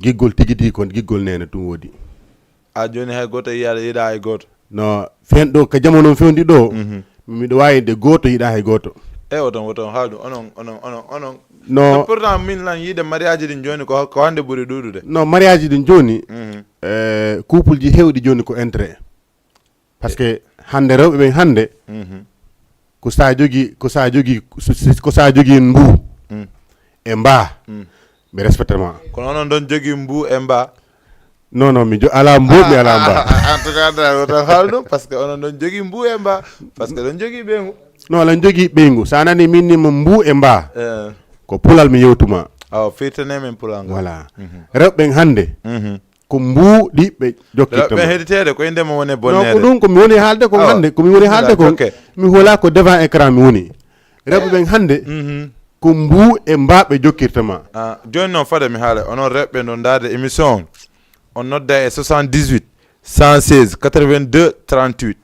Giggol tigi tigi kon giggol nene tun woodi. A jooni hay gooto yiyaade yiɗa hay gooto. No fen ɗo ka jamanu fewndi ɗo. Miɗo waawi de gooto yiɗa hay gooto. E oton oton haaldu onon onon onon onon. No pourtant min lan yiide mariage ɗin jooni ko ko hannde ɓuri ɗuuɗude. No mariage ɗin jooni. Eh, couple ji hewɗi jooni ko intérêt. Parce que hannde rewɓe ɓen hannde. Ko sa jogi ko sa jogi ko sa jogi mbu. E mba. Ɓe respecte ma. Kono onon ɗon jogii mbu e mba. Non non mi jo ala mbu mi ala mba. En tout cas da wota haalnu parce que onon ɗon jogii mbu e mba parce que ɗon jogii ɓeyngu. Non alan jogii ɓeyngu sa nani min ni mo mbu e mba. Eh. Ko pulal mi yewtuma. Awa firtane min pulal ngal. Voilà. Rewɓe ɓen hannde. Ko mbu ɗi ɓe jokkirta. Ɓe heɗiteede ko innde mo woni bonneede. Non ko ɗum ko mi woni haalde kon hannde ko mi woni haalde kon. Mi hola ko devant écran mi woni. Rewɓe ɓen hannde. Ko mbu e mba ɓe jokkirta ma. Ah, jooni noon fade mi haala onon rewɓe no ndaarde émission on. On nodda e soixante-dix-huit cent seize quatre-vingt-deux trente-huit.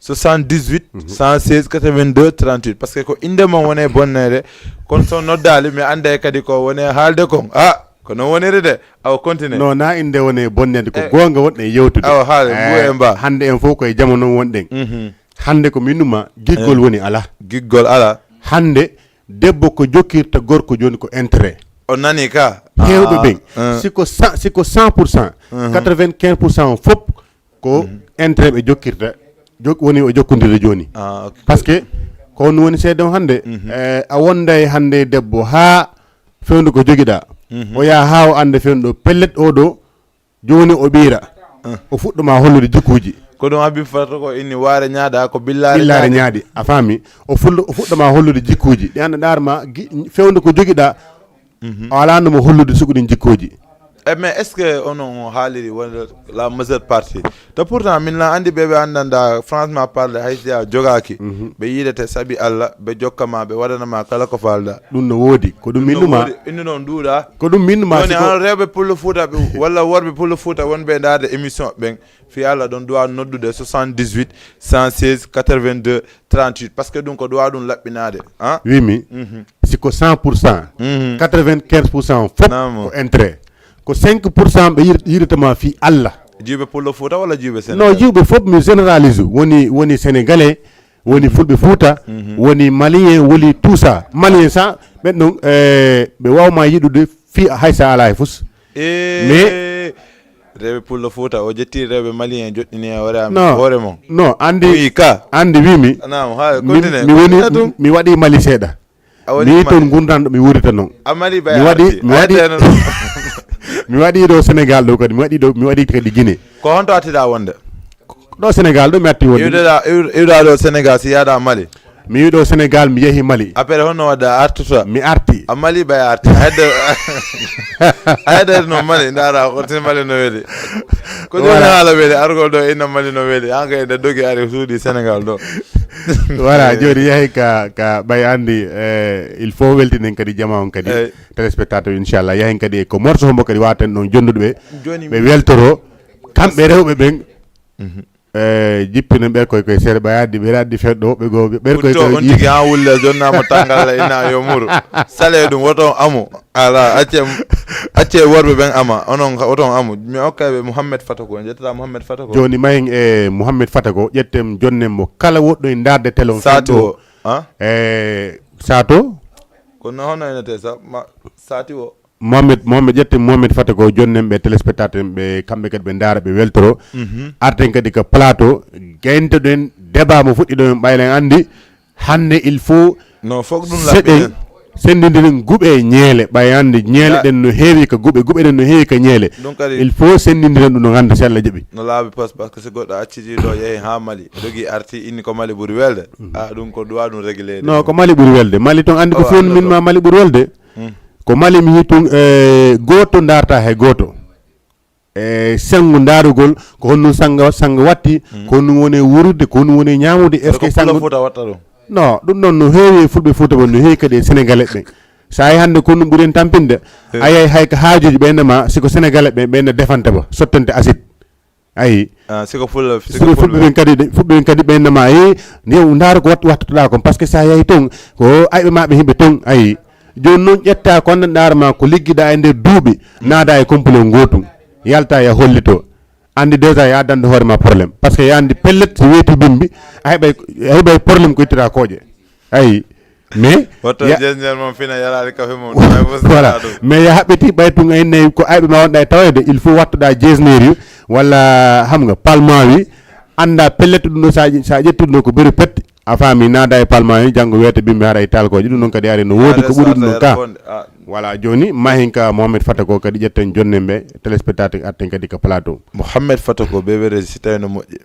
Soixante-dix-huit cent seize quatre-vingt-deux trente-huit. Parce que ko innde mon woni e bonneede. Kono so noddaali mi annda e kadi ko woni e haalde kon. Ah, ko noon woniri de. Awa continue. Non na innde woni e bonneede ko goonga wonɗen yewtude. Awa haale mbu e mba. Hannde en fof koye jamanu wonɗen. Hannde ko minnuma giggol woni ala. Giggol ala. Hannde debbo ko jokkirta gorko jooni ko intérêt. On nanii ka. Heewɓe ɓen si ko cent si ko cent pour cent. Quatre-vingt-quinze pour cent o fof ko intérêt ɓe jokkirta. Jok woni o jokkondirde jooni. Parce que ko on woni seede on hannde. A wonday hannde debbo haa fewndu ko jogiɗaa. O yaha haa o annda fewndu ɗo pellet o ɗo. Jooni o ɓiira. O fuɗɗo ma hollude jikkuuji. Ko ɗum Habib Fata ko inni waare ñaaɗa ko billaare. Billaare ñaaɗi a faami. O fuɗɗo o fuɗɗo ma hollude jikkuuji ɗi annda ɗaar ma gi- fewnde ko jogiɗa. O alano mo hollude sugu ɗin jikkuuji. E mais est ce que onon o haaliri wonde la majeure partie? To pourtant min lan anndi ɓe ɓe anndanda franchement parle hay si a jogaaki. Ɓe yiidete sabi Allah ɓe jokka ma ɓe waɗana ma kala ko falɗa. Ɗum no woodi ko ɗum minnuma. Innuno ɗuuɗa. Ko ɗum minnuma. Joni hano rewɓe pullo fuuta ɓe walla worɓe pullo fuuta wonɓe e ndaarde émission ɓen. Fii Allah ɗon duwa noddude soixante-dix-huit cent seize quatre-vingt-deux trente-huit parce que ɗum ko duwa ɗum laɓɓinaade. Wimi si ko cent pour cent quatre-vingt-quinze pour cent fof ko intérêt. Ko cinq pour cent ɓe yiiritama fii Allah. Jiwɓe pullo fuuta walla jiwɓe sénégal? Non jiwɓe fof mi généralise woni woni sénégalais. Woni fulɓe fuuta. Woni malien woni tout ça malien sa ɓen ɗon ɓe wawma yiɗude fii hay sa ala e fus. Mais rewɓe pullo fuuta o jetti rewɓe malien joɗɗini e hoore am hoore mon. Non andi ka andi wimi. Mi woni mi waɗi mali seeɗa. Ni toon ngurndanɗo mi wuurita noon. Mi waɗi mi waɗi mi waɗi ɗo Sénégal ɗo kadi mi waɗi ɗo mi waɗi kadi Guinée. Ko honto attiɗa wonde? Ɗo Sénégal ɗo mi atti wonde. Iwɗa iwɗa ɗo Sénégal si yaada Mali. Mi wi ɗo Sénégal mi yehi Mali. Après honno wadda artuta? Mi arti. A Mali ɓay arti. Hayde hayde no Mali ndara ko tin Mali no weli. Ko joni haala weli argol ɗo inna Mali no weli an kay nde dogi ari suuɗi Sénégal ɗo. Voilà joni yahi ka ka ɓay andi eh, il faut weltinen kadi jama on kadi. Téléspectateur inchallah yahen kadi e ko morso hombo kadi waten ɗon jonduɗo ɓe. Ɓe weltoro kamɓe rewɓe ɓen. E jippinen ɓe koye koye seeɗa ɓe addi ɓe addi fedɗo woɓɓe goo ɓe ɓer koye koye on tigi ha wulle jonnama tangalla ina yo muru sale ɗum woton amu ala acce acce worɓe ɓen ama onon woton amu mi okkay ɓe mouhammed fata ko jettata mouhammed fata ko joni mayen e mouhammed fata ko ƴetten jonnen mo kala woɗɗo e darde telon sati o e sato kono hono enete sa sati o Mohamed, Mohamed, ƴetten Mohamed Fata ko jonnen ɓe téléspectateur en ɓe, kamɓe kadi ɓe ndaara, ɓe weltoro. Arten kadi ka plateau, gayntoɗen débat mo fuɗɗiɗo en, ɓayla en anndi hannde il faut No fof ɗum seɗen laɓɓinen. Senndindiren guɓe e ñeele, ɓay anndi ñeele Ya- ɗen no heewi ka guɓe, guɓe ɗen no heewi ka ñeele. Ɗum kadi Il faut senndindiren ɗum no gannda si Allah jaɓi. No laabi pas, parce que si goɗɗo acciti ɗo, yehi haa Mali, dogi arti, inni ko Mali ɓuri welde. A, ɗum ko duwa ɗum réglé. No, ko Mali ɓuri welde. Mali ton anndi ko Oh, fof anndo min ɗo. Ma Mali ɓuri welde. Mm. Ko Mali mi yii tun, e gooto ndaarta he gooto. E senngo ndaarugol, ko honɗum sanngo, sanngo watti, ko honɗum woni e wuurude, ko honɗum woni e ñaamude, est-ce que Ko sanngo Pulaar Fuuta watta ɗum. No, ɗum ɗon no heewi e Fulɓe Fuuta ɓe, no heewi kadi e Sénégalais ɓe. So a yi hannde ko honɗum ɓuri en tampinde, a yiyay hay ko haajuuji ɓe ne ma, si ko Sénégalais ɓe, ɓe ne defanta ba, sottante acide. Ayi. Ah, si ko Fulɓe, si Siko Fulɓe ɓen kadi, de, Fulɓe ɓen kadi ɓen ne ma, e, nde ndaara ko wat-, wattotoɗaa kon, parce que so a yehi ton, ko ayɓe ma ɓe himɓe ton, ayi. Jooni noon ƴetta ko anndan ndaara ma ko liggiɗaa e nder duuɓi, naada e complet ngootu, yalta ya hollito. Anndi déjà ya dande hoore ma problème. Parce que ya anndi pellet so weeti bimbi, a heɓay, a heɓay problème ko ittata kooƴe. Ayi. Mais, Watto ya- jesner mon fina yaraade kafe mon. Voilà. Mais ya haɓɓiti ɓay tun ay nay ko ayɓe ma wonɗa e tawede, il faut wattoɗa jesneri walla xam nga palmawi, annda pellet ɗum ɗo sa, sa ƴetti ɗum ɗo ko beru pet, a faami naada e palmawi, janngo weeta bimbi haray talkoje. Ɗum ɗon kadi ari no woodi ko ɓuri ɗum ɗon ka. Voilà, jooni mahin ka Mohamed Fata ko kadi ƴetten jonnen ɓe, téléspectateur arten kadi ka plateau. Mohamed Fata ko bébé Régis si tawi no moƴƴi.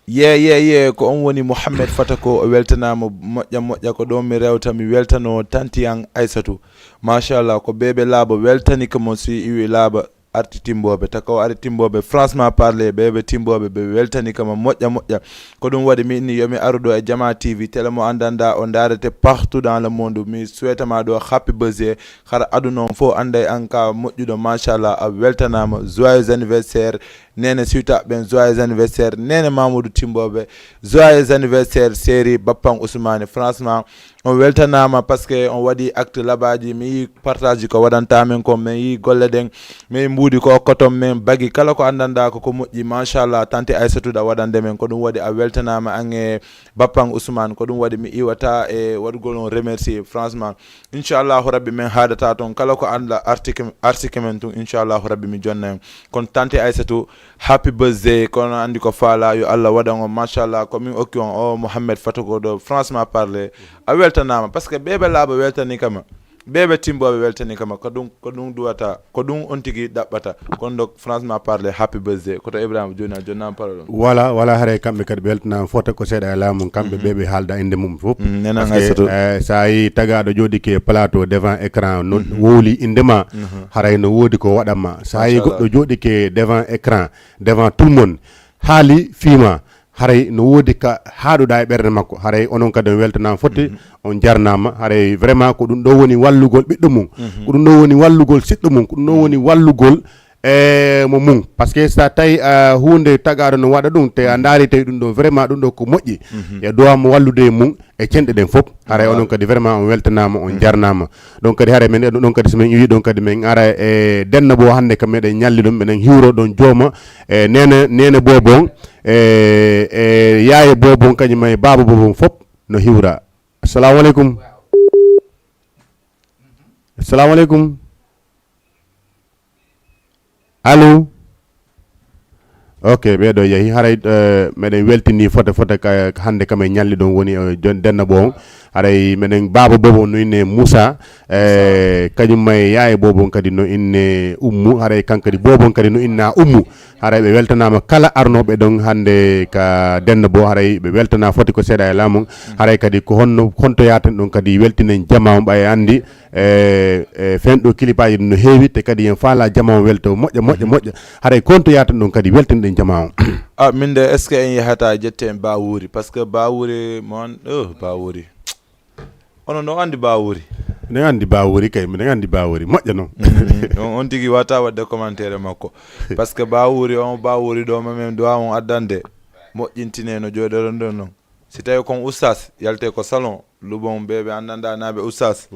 Ye, ye, ye, ko on woni Mohamed Fata ko o weltanaama moƴƴa moƴƴa, ko ɗon mi rewta, mi weltano tanti an Aysatu. Machallah, ko bébé Laaba weltani ko mo si iwi Laaba arti Timboobe. Taka o ari Timboobe, franchement parler, bébé Timboobe ɓe weltani ko mo moƴƴa moƴƴa. Ko ɗum waɗi mi inni yo mi aru ɗo e Jama T V, télé mo anndanɗa o ndaarete partout dans le monde. Mi souhaita ma ɗo happy birthday, hara aduna on fof annday an ka moƴƴuɗo, machallah, a weltanaama, joyeux anniversaire. Nene Siwta ɓen, joyeux anniversaire. Nene Mamoudou Timboɓe, joyeux anniversaire. Séri Bappan Ousmane, franchement, on weltanaama parce que on waɗi acte labaji. Mi yi partage ko waɗanta men kon, min yi golle ɗen, min yi mbuuɗi ko okkoton men, bagi kala ko anndanɗa ko ko moƴƴi, machallah, tante Aissatou ɗa waɗande men. Ko ɗum waɗi a weltanaama an e Bappan Ousmane. Ko ɗum waɗi mi iwata e waɗugol on remercier, franchement. Inchallahu Rabbi, min haadata ton kala ko annda artike, artike men tun, inchallahu Rabbi, mi jonna en. Kono tante Aissatou, happy birthday, kono anndi ko faala, yo Allah waɗan on, machallah, ko min okki on o Mohamed Fata ko ɗo, franchement parler, a weltanaama, parce que bébé Laaba weltani kama, bébé Timboɓe weltani kama, ko ɗum, ko ɗum duwata, ko ɗum on tigi ɗaɓɓata. Kono donc, franchement parler, happy birthday. Koto Ibrahima jooni a jonnama parole on. Voilà, voilà, haray kamɓe kadi ɓe weltanaama fota ko seeɗa e laamu, kamɓe ɓe ɓe haalda innde mum fof. Mm, nena Parce que, Aissatou. Eh, so a yi tagaaɗo jooɗi ke plateau devant écran, no wowli innde ma, haray no woodi ko waɗan ma. So a yi Machallah. Goɗɗo jooɗi ke devant écran, devant tout le monde, haali fii ma, haray no woodi ka haaɗuɗa e ɓernde makko. Haray onon kadi on weltanaama fotti, on jarnaama. Haray vraiment ko ɗum ɗo woni wallugol ɓiɗɗo mum. Ko ɗum ɗo woni wallugol siɗɗo mum. Ko ɗum ɗo woni wallugol e mo mum. Parce que so tawi, ah, huunde tagaaɗo no waɗa ɗum, te a ndaari tawi ɗum ɗo vraiment ɗum ɗo ko moƴƴi. E duwa mo wallude e mum e cenɗe ɗen fof. Haray onon kadi vraiment on weltanaama, on jarnaama. Donc kadi haray men ɗum ɗon kadi so men iwi ɗon kadi men ara e denno bo hannde kam meɗen ñalli ɗum, meɗen hiwro ɗon jooma e nene, nene Bobon, e, e yaaye Bobon, kañum e baaba Bobon fof no hiwra. Assalamu aleykum. Assalamu aleykum. Allo. Ok, ɓeɗo yehi. Haray, eh, meɗen weltini fota fota ka, ka hannde kam e ñalli ɗon woni, eh, jon-, denno bo on. Haray meɗen baaba Bobon no inne Moussa, eh, kañum e yaaye Bobon kadi no inne Ummu. Haray kan kadi Bobon kadi no inna Ummu. Haray ɓe weltanaama kala arnooɓe ɗon hannde ka denno bo. Haray ɓe weltana foti ko seeɗa e laamu. Haray kadi ko honno, honto yaaten ɗon kadi weltinen jamaa on ɓay anndi. E, e fen ɗo kilipaji ɗum no heewi, te kadi en faala jamaa on welto moƴƴa, moƴƴa, moƴƴa. Haray konto yaata ɗum kadi weltinɗen jamaa on. Ah, min de, est-ce que en yahata jette en Bawuri? Parce que Bawuri, mon, oh, Bawuri. Ono no andi Bawuri? Miɗen andi Bawuri kay, miɗen andi Bawuri. Moƴƴa non. Mm, on, on tigi wata wadde commentaire makko. Parce que Bawuri on, Bawuri ɗo ma men duwa on addande. Moƴƴintine no joɗoron ɗon non. Si tawi kon oustaz, yalte ko salon, lubon ɓe ɓe anndanɗa naɓe oustaz.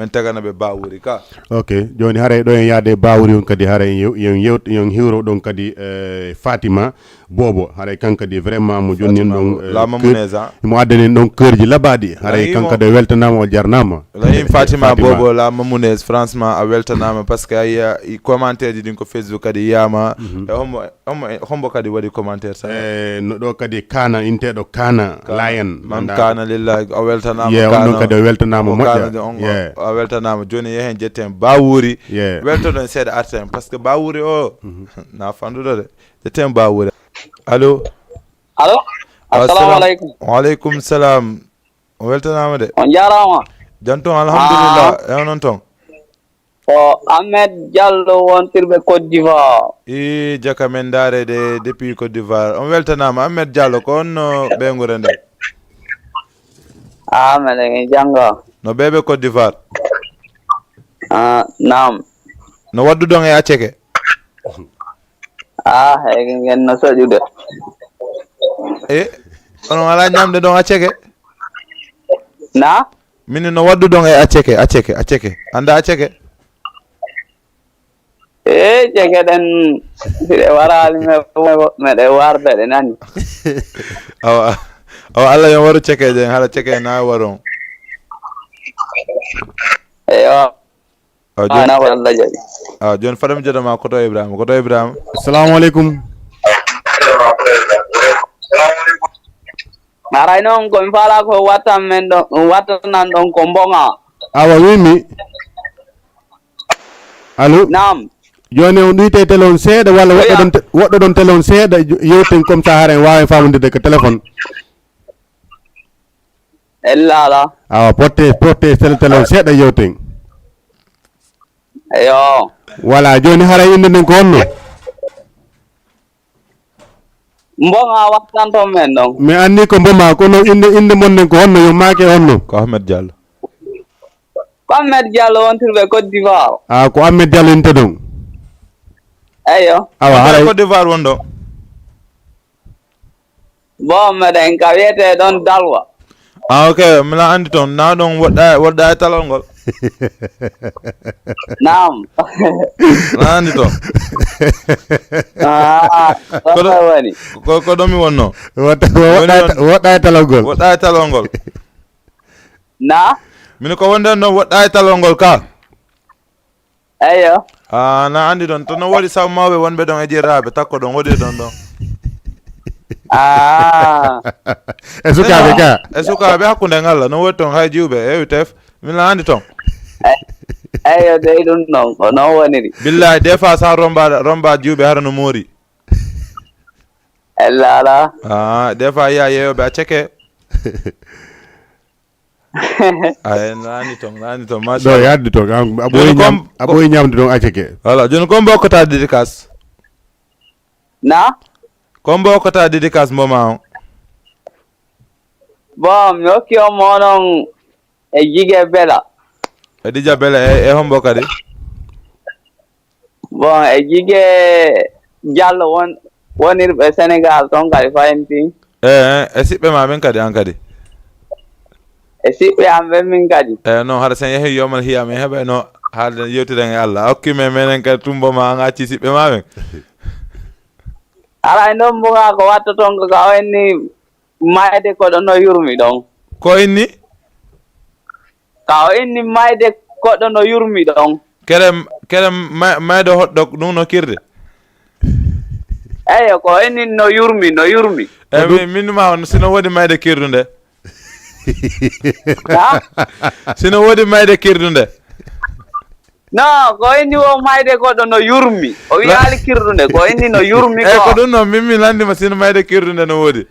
Men tagana ɓe bawuri ka. Ok, joni haray ɗo en yaade bawuri on kadi haray yon yewt yon hiwro ɗon kadi eh, fatima bobo haray kan kadi vraiment mo jonni en ɗon eh, La keur- Mamounèse, ah. Mo adden en ɗon keurji labaaɗi haray Lahi kan mo. Kadi o weltanama o jarnama. Lahin fatima Fatima. Bobo, La Mamounèse, franchement a weltanama parce que a yiya commentaire ji ɗin ko Facebook kadi yiyama. E hombo hombo hombo kadi waɗi commentaire sa? Eh, no ɗo kadi kana inteɗo kana layan Mam kana lillahi, a weltanama. Ye on Kana. Ɗon kadi o weltanama Ko moƴƴa Kana de on Yeah. A weltanama. Joni yehen jetten bawuri. Yeah. Weltoɗon seeɗa arten parce que bawuri o na fanduɗo de. Jetten bawuri. Allo. Allo. Assalamu alaikum. Wa alaikum salam. O weltanama de. On jarama. Janton alhamdulillah. E onon ton. Ko Ahmed Diallo wontirɓe Côte d'Ivoire. I jaka men darede depuis Côte d'Ivoire. On weltanama Ahmed Diallo, ko onno ɓeygure nde? Ah, meɗen e jannga. No ɓeɓe Côte d'Ivoire? Ah, naam. No wadduɗon e acceke? Ah, hege ngen no soƴude. E onon ala ñamde ɗon acceke? Na? Min no wadduɗon e acceke, acceke, acceke. Anda acceke? E ceke ɗen siɗe warali meɗe warde ɗe nani. Awa awa Allah yo waru cekeje en, haɗa ceke na waron. Eyo. Awa Ana ko Allah jaɓi. Awa joni fadam jodoma koto Ibrahima, koto Ibrahima. Assalamu alaikum. Aray noon ko mi faala ko wattan men ɗon wattan nan ɗon ko mbonga. Awa wimi. Allo. Naam. Joni on ɗuyte télé on seeɗa walla woɗɗo ɗon télé on seeɗa yewten comme ça haren wawen famondirde ko téléphone. Ella ala. Awa porte porte télé télé on seeɗa yewten. Eyo. Voilà joni haray inde nden ko honno? Mboma wattanto men ɗon. Mi anni ko mboma kono inde inde mon nden ko honno yo maake honno? Ko Ahmed Diallo. Ko Ahmed Diallo wontirɓe Côte d'Ivoire. A ko Ahmed Diallo inte ɗon. Eyo. Awa haray Côte d'Ivoire won ɗo. Bon meɗen ka wiyete ɗon Dalwa. Ah ok, mila andi toon na ɗon woɗɗa woɗɗa e talol ngol. Naam. Na andi toon. Ah, Koɗo- ɗon woni. Ko ko ɗo mi wonno. Woɗɗa woɗɗa e talol ngol. Woɗɗa e talol ngol. Na? Min ko wonde ɗon woɗɗa e talol ngol ka. Eyo. Ah, na andi ɗon to no woɗi sabu mawɓe wonɓe ɗon e jiraaɓe takko ɗon woɗi ɗon ɗon. Ah. E sukaaɓe ka. E sukaaɓe hakkunde ngalla no woɗi toon hay jiwɓe e U T F. Min na andi toon. Eyo dey ɗum ɗon ko noon woniri. Billahi des fois sa romba romba jiwɓe hara no moori. Ella ala. Ah, des fois yiya yeeyoɓe a ceke. Ay nani toon nani toon Ɗo machallah. yaadde toon a Joni ɓoyi kom- a ɓoyi ñamde toon acceke. Voilà joni ko mbokkata dédicace? Na? Ko mbokkata dédicace mboma on? Bon mi hokki on mo onon e jige bela. E dija bela e e hombo kadi? Bon e jige Diallo won wonirɓe Sénégal toon kadi fayinti. E e siɓɓe ma ɓen kadi an kadi? E siɓɓe am ɓen min kadi. E non hara sen yehi yomal hiya min heɓa no haalden yewtiren e Allah a hokki men menen kadi tumbo ma an acci siɓɓe ma ɓen. Aray noon mbuga ko watta toon ko ka o inni mayde koɗo no yurmi ɗon. Ko inni? Ka o inni mayde koɗo no yurmi ɗon. Kere kere may- maydo hoɗɗo ɗum no kirde? Eyo ko inni no yurmi no yurmi. E min min ma on sino woodi mayde kirdunde? Ha? Sino woodi mayde kirdunde? No ko inni o mayde koɗo no yurmi o wiyaali kirɗunde ko inni no yurmi. Eyi ko Ko ɗum noon min mi lanndima sino mayde kirdunde no woodi?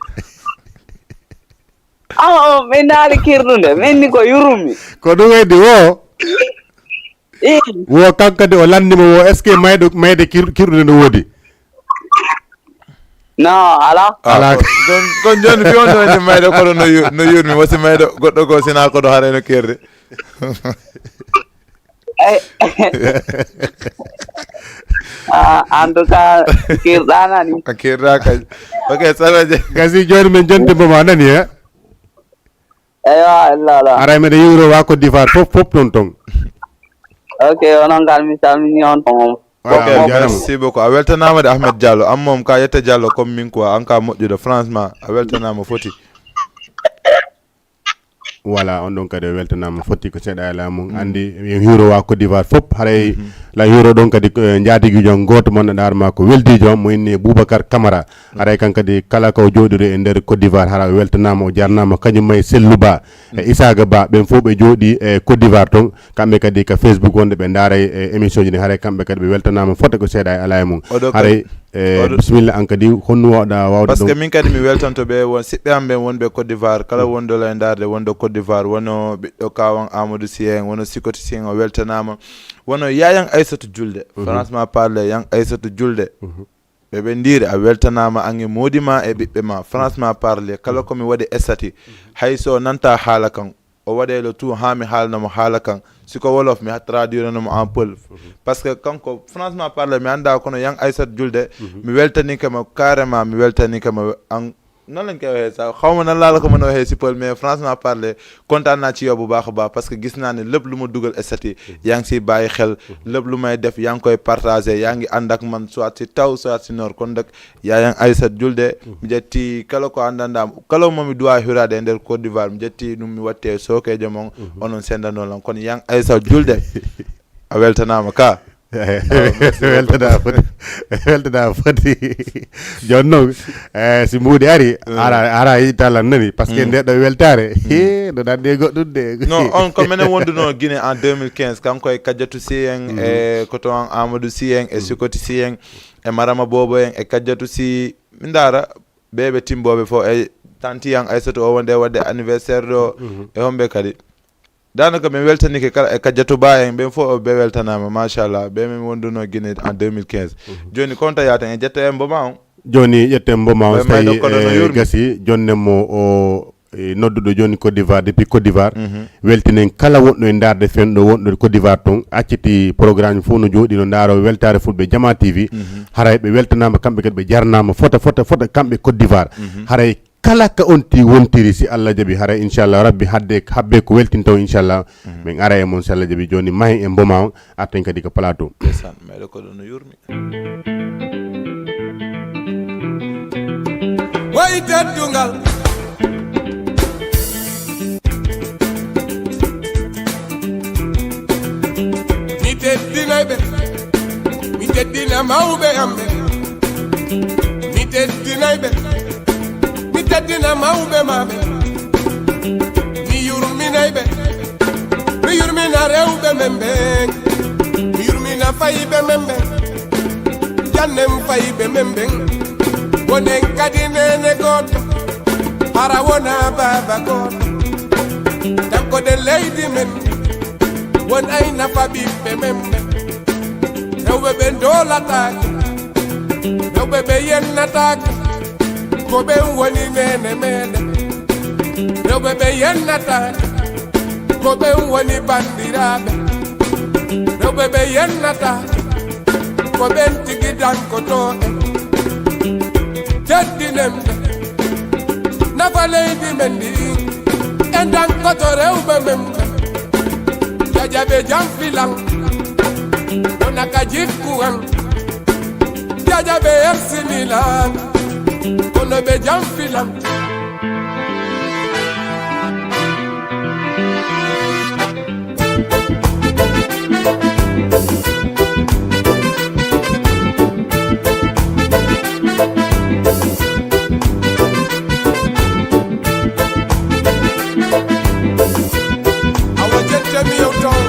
Awa o mi naali kirɗunde mi inni ko yurmi. Ko ɗum heddi wo I wo kanko kadi o lanndima wo est ce que mayɗo mayde kir- kirɗude no woodi? No ala. Ala. Kon kon joni fi on ɗo ni mayde koɗo no yu- no yurmi wasi mayde goɗɗo goo sina koɗo haray no kirde. Eyi. Ah, en tout cas kirɗa nani. A kirda kay. Ok saraje. Gasi joni min jonti mboma nani he? Eywa, ella ala. Aray meɗa yuro wa Côte d'Ivoire fof, fof ton ton. Ok, onon ngal mi salmini on ton. Voilà, Ok, on jarama. Merci beaucoup. A weltanaama de Ahmed Diallo. An moom ka yetta Diallo comme min quoi. An ka moƴƴude franchement. A weltanaama foti. Voilà, on ɗon kadi o weltanaama fotti ko seeɗa e laamu mum. Anndi en hiiro wa Côte d'Ivoire fof, haray la hiiro ɗon kadi ko, eh, njaatigiijo gooto mo annduɗaa ma ko weldiijo mo inni Boubacar Camara. Haray kan kadi kala ko jooɗiri e nder Côte d'Ivoire hara o weltanaama, o jarnaama kañum may Sellu Ba e Isaaga Ba, ɓen fof ɓe jooɗi e Côte d'Ivoire ton. Kamɓe kadi ka Facebook wonde ɓe ndaaray e émission ji ɗi, haray kamɓe kadi ɓe weltanaama fotta ko seeɗa e alaa e mum. Haray e bisimilla an kadi, honno wawɗa wawde Parce que ɗum? Min kadi mi weltanto ɓe won siɓɓe am ɓen wonɓe Côte d'Ivoire, kala wonɗo la e ndaarde wonɗo Côte d'Ivoire, wono ɓiɗɗo kawan Amadou Sy en, wono Sikoti Sy en, o weltanaama. Wono yayan Aysatu Julde, franchement parler, yan Aysatu Julde. Ɓe ɓe ndiiri a weltanaama an e moodi ma e ɓiɓɓe ma, franchement parler, kala ko mi waɗi estati, hay so nanta haala kan, o waɗe le tout haa mi haalna mo haala kan. Si ko wolof, mi traduire no mo en pël. Parce que kanko, franchement parler, mi annda, kono yan Aysat Julde, mi weltanike mo carrément, mi weltanike mo an. Nan lañ koy waxee sax, xaw ma nan laa la ko mën a waxee si pël, mais franchement parler, kontaan naa ci yow bu baax a baax, parce que gis naa ne lépp lu ma dugal estati, yaa ngi siy bàyyi xel. Lépp lu may def, yaa ngi koy partagé, yaa ngi ànd ak man, soit si taw, soit si noor. Kon nag, yayan Aysat Julde, mi ƴetti kala ko anndanɗaa, kala mo mi duwa hiraade e nder Côte d'Ivoire, mi ƴetti ɗum, mi watti e sookeejo mon, onon sendano lan. Kono yan Aysat Julde, a weltanaama ka. Weltanaa foti. Weltanaa foti. Jooni noon, eh, si mbuuɗi ari, ara, ara yiɗi talan nani, parce que nde ɗo weltaare, he, no nande e goɗɗum de. Non, on ko menen wonduno Guinée en deux mille quinze, kanko e Kadiatou Sy en, e koto an Amadou Sy en, e Sikoti Sy en, e Marama Bobo en, e Kadiatou Sy, mi ndaara, ɓe ɓe timbooɓe fof, e tanti an Aysatu o wonde waɗde anniversaire ɗo, e homɓe kadi. Daanaka min weltanike kala e Kadiatou Ba en, ɓen fof ɓe weltanaama, machallah, ɓe min wonduno Guinée en deux mille quinze. Jooni konta yaata en ƴetta en mboma on. Jooni ƴetten mboma on, so tawi e gasi, jonne mo o e nodduɗo jooni Côte d'Ivoire, depuis Côte d'Ivoire. Weltinen kala wonɗo e ndaarde fen ɗo wonɗo Côte d'Ivoire ton, acciti programme fof no jooɗi no ndaaro weltaare fulɓe Jama T V. Haray ɓe weltanaama kamɓe kadi, ɓe jarnaama fota, fota, fota kamɓe Côte d'Ivoire. Haray kala ka on ti wontiri, si Allah jaɓi, haray inchallah rabbi hadde, habbe ko weltinto inchallah. Min ara e mon si Allah jaɓi. Jooni mahen e mboma on, arten kadi ko plateau. Ndeysaan, meɗo ko ɗo no yurmi. Way teddungal. Mi teddinay ɓe, mi teddina mawɓe am ɓe. Mi teddinay ɓe, mi teddina mawɓe ma ɓe. Mi yurminay ɓe, mi yurmina rewɓe men ɓen. Mi yurmina fayɓe men ɓen. Jannem fayɓe men ɓen. Wonen kadi neene gooto, hara wona baaba gooto. Tankoɗe leydi men, won ay nafa ɓiɓɓe men ɓen. Rewɓe ɓe ndoolataake, rewɓe ɓe yennataake, ko ɓen woni neene meɗen. Rewɓe ɓe yennataake, ko ɓen woni banndiraaɓe. Rewɓe ɓe yennataake, ko ɓen tigi dankotoo en. Teddinen ɓe, nafa leydi men ndi, en dankoto rewɓe men ɓe. Jajaɓe jam filan, wona ka jikku an. Jajaɓe ersinilan, kono ɓe jam filan. Awa jette mi yewton,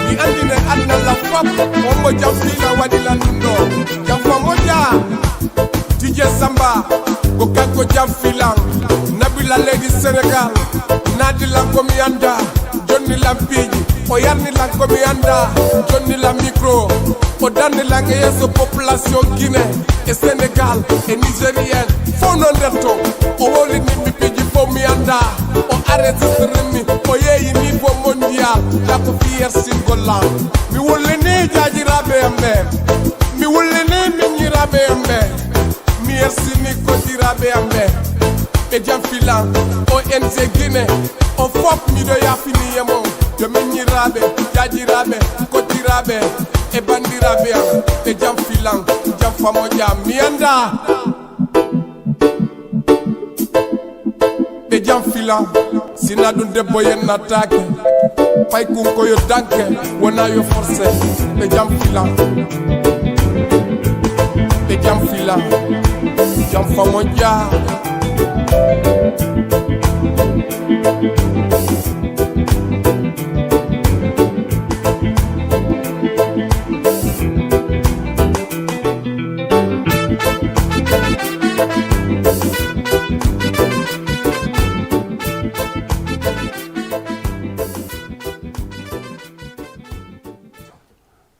mi andine adna la fop, on mo jam fina waɗi lan ɗum ɗo. Jam fa moƴƴa. Dj Samba, ko kanko jam filan. Nabila leydi Sénégal, naadi lan ko mi anda. Jonni lan piiji, o yarni lan ko mi anda. Jonni lan micro, o danni lan e yeeso population Guinée e Sénégal e nigérien. Fof no nder to, o wowlini mi piiji fof mi anda. O enregistré mi, o yeeyi niveau mondial. Ɗa ko fier single lan. Mi wullini jaajiraaɓe am ɓe. Mi wullini miñiraaɓe am ɓe. Mi ersini kodiraaɓe am ɓe. Ɓe jam filan. O N G Guinée, on fof miɗo yaafini e mon. Yo miñiraaɓe, jaajiraaɓe, koddiraaɓe e banndiraaɓe am, ɓe jam filan, jam famo jam. Mi anndaa. Ɓe jam filan, sina ɗum debbo yennattaake. Pay kunko yo danke, wona yo forcé. Ɓe jam filan, ɓe jam filan, jam famo jaa.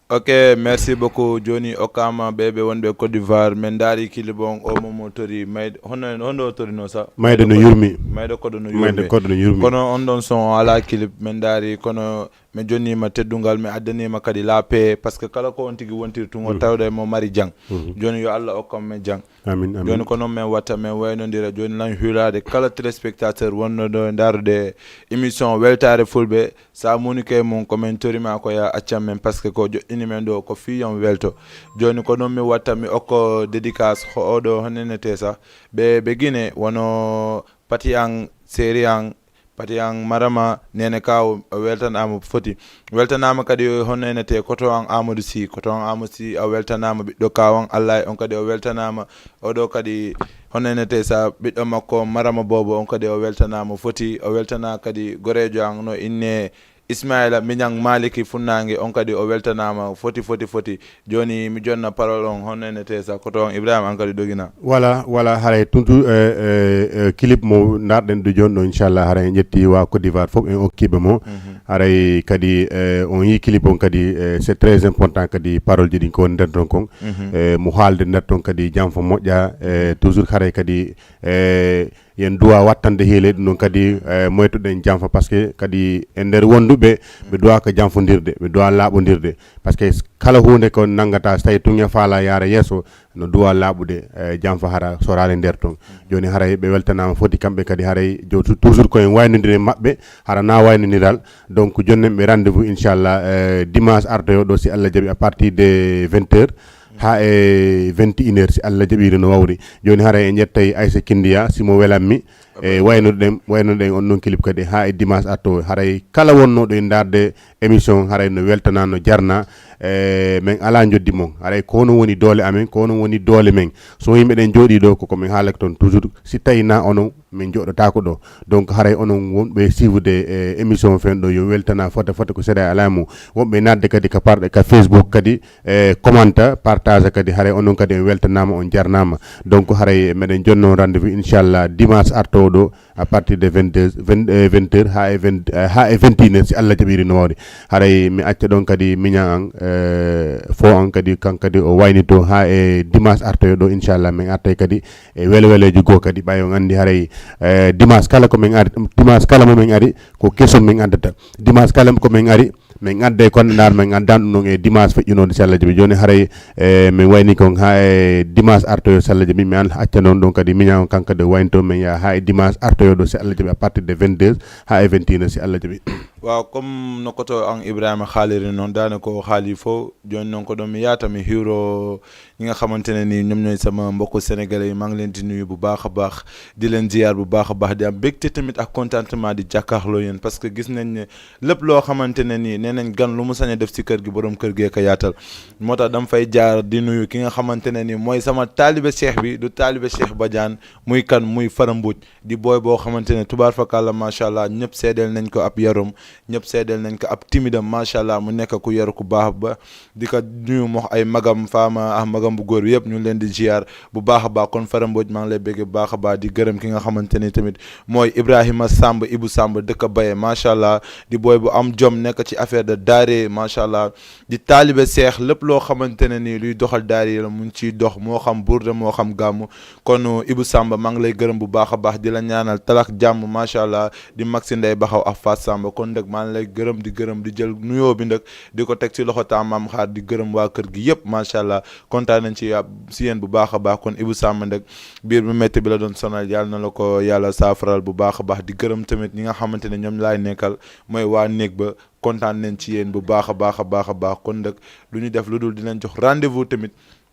Ok, merci beaucoup. Joni okkama ɓe ɓe wonɓe Côte d'Ivoire, min daari clip on, o momo tori mayde, hono hono o torino sa? Mayde no yurmi. Mayde koɗo no yurmi. Mayde koɗo no yurmi. Kono on ɗon son o ala clip, min daari, kono mi jonnima teddungal, mi addanima kadi la paix, parce que kala ko on tigi wontiri tun o tawde mo mari jang. Joni yo Allah okkam men jang. Amin, amin. Joni ko noon min watta, min waynodira joni lan hulade kala téléspectateur wonno ɗo e ndarude émission Weltare Fulɓe. Sa muni kay mum ko min torima ko ya accan men, parce que ko joɗɗini men ɗo ko fii yon welto. Joni ko noon mi watta, mi okko dédicace ho oɗo honenete sa ɓe ɓe Guinée, wono Pati an, Seri an, Pati an, Marama, Nene Kaw, o weltanama foti. Weltanama kadi hono enete koto an Amadou Sy, koto an Amadou Sy, a weltanama ɓiɗɗo Kaw an Allah, on kadi o weltanama. Oɗo kadi hono enete sa ɓiɗɗo makko Marama Bobo, on kadi o weltanama foti. O weltana kadi gorejo an no inne Ismaila Miñang Maliki Funnangue, on kadi o weltanama foti, foti, foti. Joni mi jonna parole on, honno enete sa koto on Ibrahima, an kadi dogina. Voilà, voilà, haray tuntu, eh, eh, eh, clip mo ndarɗen ɗo joni ɗo, inchallah, haray en ƴetti wa Côte d'Ivoire fof, en okkiɓe mo. Haray kadi, eh, on yi clip on kadi, eh, c'est très important kadi parole ji ɗin ko woni nder ton kon. Eh, mo haalde nder ton kadi jam fo moƴƴa, eh, toujours haray kadi, eh, yen duwa wattande hiile ɗum ɗon kadi, eh, moytuɗen janfa, parce que kadi e nder wonduɓe ɓe duwa ko janfondirde, ɓe duwa laaɓondirde, parce que kala hunde ko nanngata so tawi tun e faala yaara yeeso, no duwa laaɓude, eh, janfa hara sorali nder ton. Joni haray ɓe weltanama foti kamɓe kadi, haray jo- toujours koyen waynodire maɓɓe, hara na waynodiral. Donc jonnen ɓe rendez-vous inchallah, eh, dimanche artoyo ɗo si Allah jaɓi à partir de vingt heures ha e vingt et une heures si Allah jaɓiri no wawri. Joni haray en ƴettay Aissa Kindiya simo welammi, e waynoɗen waynoɗen on non clip kadi ha e dimanche arto, haray kala wonnoɗo e darde émission haray no weltana, no jarna. E men ala joddi mon, haray ko onon woni doole amen, ko onon woni doole men. So yimɓe ɗen jooɗi ɗo koko min haalata ton toujours, si tawi na onon min joɗɗotako ɗo. Donc haray onon wonɓe suivre e émission fen ɗo, yo weltana fota fota ko seeɗa e ala mum. Wonɓe nadde kadi ka parɗe ka Facebook kadi, e commenta, partage kadi, haray onon kadi en weltanama, on jarnama. Donc haray meɗen jonno rendez-vous inchallah dimanche artowo ɗo à partir de vingt-deux, vingt, euh, vingt heures ha e vingt, euh, ha e vingt et une heures si Allah jaɓiri no wawde. Haray mi acca ɗon kadi miñan an, euh, fo an kadi, kan kadi o waynito ha e dimanche artoyo ɗo inchallah, min artay kadi e wele weleji goo kadi, ɓay on andi haray, eh, dimanche kala ko min ari, dimanche kala mo min ari ko kesum min addata. Dimanche kala ko min ari min adday kon nar min addan ɗum ɗon e dimanche feƴƴunode si Allah jaɓi. Joni haray, eh, min wayni kon ha e dimanche artoyo si Allah jaɓi, mi an acca noon ɗon kadi miñan on kan kadi waynto min yaha ha e dimanche artoyo ɗo si Allah jaɓi à partir de vingt-deux ha e vingt et une si Allah jaɓi. Waaw, comme no koto an Ibrahima haaliri noon, daane ko haali fof. Joni noon ko ɗon mi yahata mi hiwro ñi nga xamante ne ni ñoom ñooy sama mbokku sénégalais yi, maa ngi leen di nuyu bu baax a baax, di leen ziar bu baax a baax, di am mbégte tamit ak contentement di jàkkaarloo yéen, parce que gis nañ ne lépp loo xamante ne ni nee nañ gan lu mu sañ a def si kër gi, borom kër gee ko yaatal. Moo tax dama fay jaar di nuyu ki nga xamante ne ni mooy sama taalibe cheikh bi, du taalibe Cheikh Badiane, muy kan, muy Fara Mbodj, di booy boo xamante ne tubaar fakàlla macha allah, ñëpp seedeel nañ ko ab yarum, ñëpp seedeel nañ ko ab timidam macha allah, mu nekk ku yaru, ku baax ba. Di ko nuyu, mox ay magam faama ak magam bu góor bi yëpp, ñu ngi leen di ziar bu baax a baax. Kon Fara Mbodj, maa ngi lay bëgg bu baax a baax, di gërëm ki nga xamante ni tamit mooy Ibrahima Samb, Ibou Samb, dëkk Baye, macha allah, di booy bu am jom, nekk ci affaire de daare, macha allah, di taalibe seex, lépp loo xamante ne nii luy doxal daare yi la, mu ngi ciy dox, moo xam burde, moo xam gàmmu. Kon Ibou Samb, maa ngi lay gërëm bu baax a baax, di la ñaanal talak jàmm, macha allah, di mag si Ndey Baxaw ak Faat Samb. Kon Maa ngi lay gërëm, di gërëm, di jël nuyoo bi nag, di ko teg ci loxo Ta Maam Xaar, di gërëm waa kër gi yëpp, macha allah. Kontaan nañ ci ya-, si yéen bu baax a baax. Kon Ibou Samb nag, biir bu métti bi la doon sonal, yàlla na la ko yàlla saafaral bu baax a baax. Di gërëm tamit ñi nga xamante ne ñoom laay nekkal, mooy waa néeg ba. Kontaan nañ ci yéen bu baax a baax a baax a baax. Kon nag, lu ñu def lu dul di leen jox rendez-vous tamit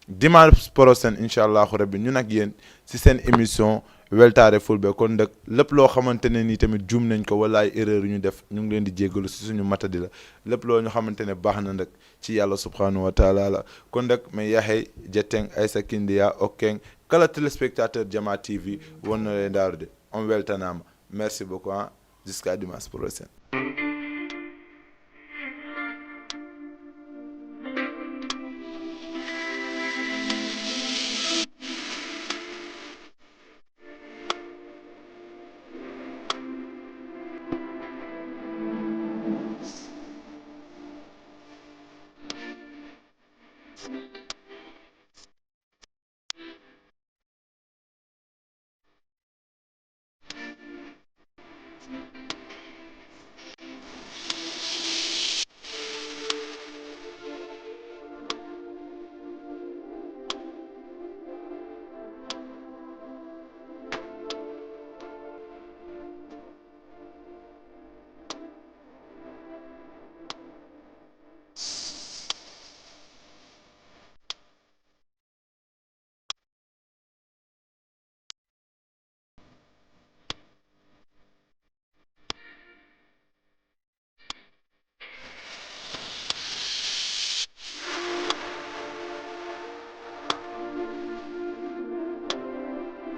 dimanche prochain, incha allahu rabbi, ñun ak yéen si seen émission Weltaare Fulbe. Kon nag, lépp loo xamante ne ni tamit juum nañ ko, wala ay erreur yu ñu def, ñu ngi leen di jéggalu si suñu matadi la. Lépp loo ñu xamante ne baax na nag, ci Yàlla subhanahu wa taala la. Kon nag, mais yaxey jetten ay sa kindiya okken kala téléspectateur Jama T V, won no e ndaarude. On weltanaama. Merci beaucoup, hein. Jusqu'à dimanche prochain.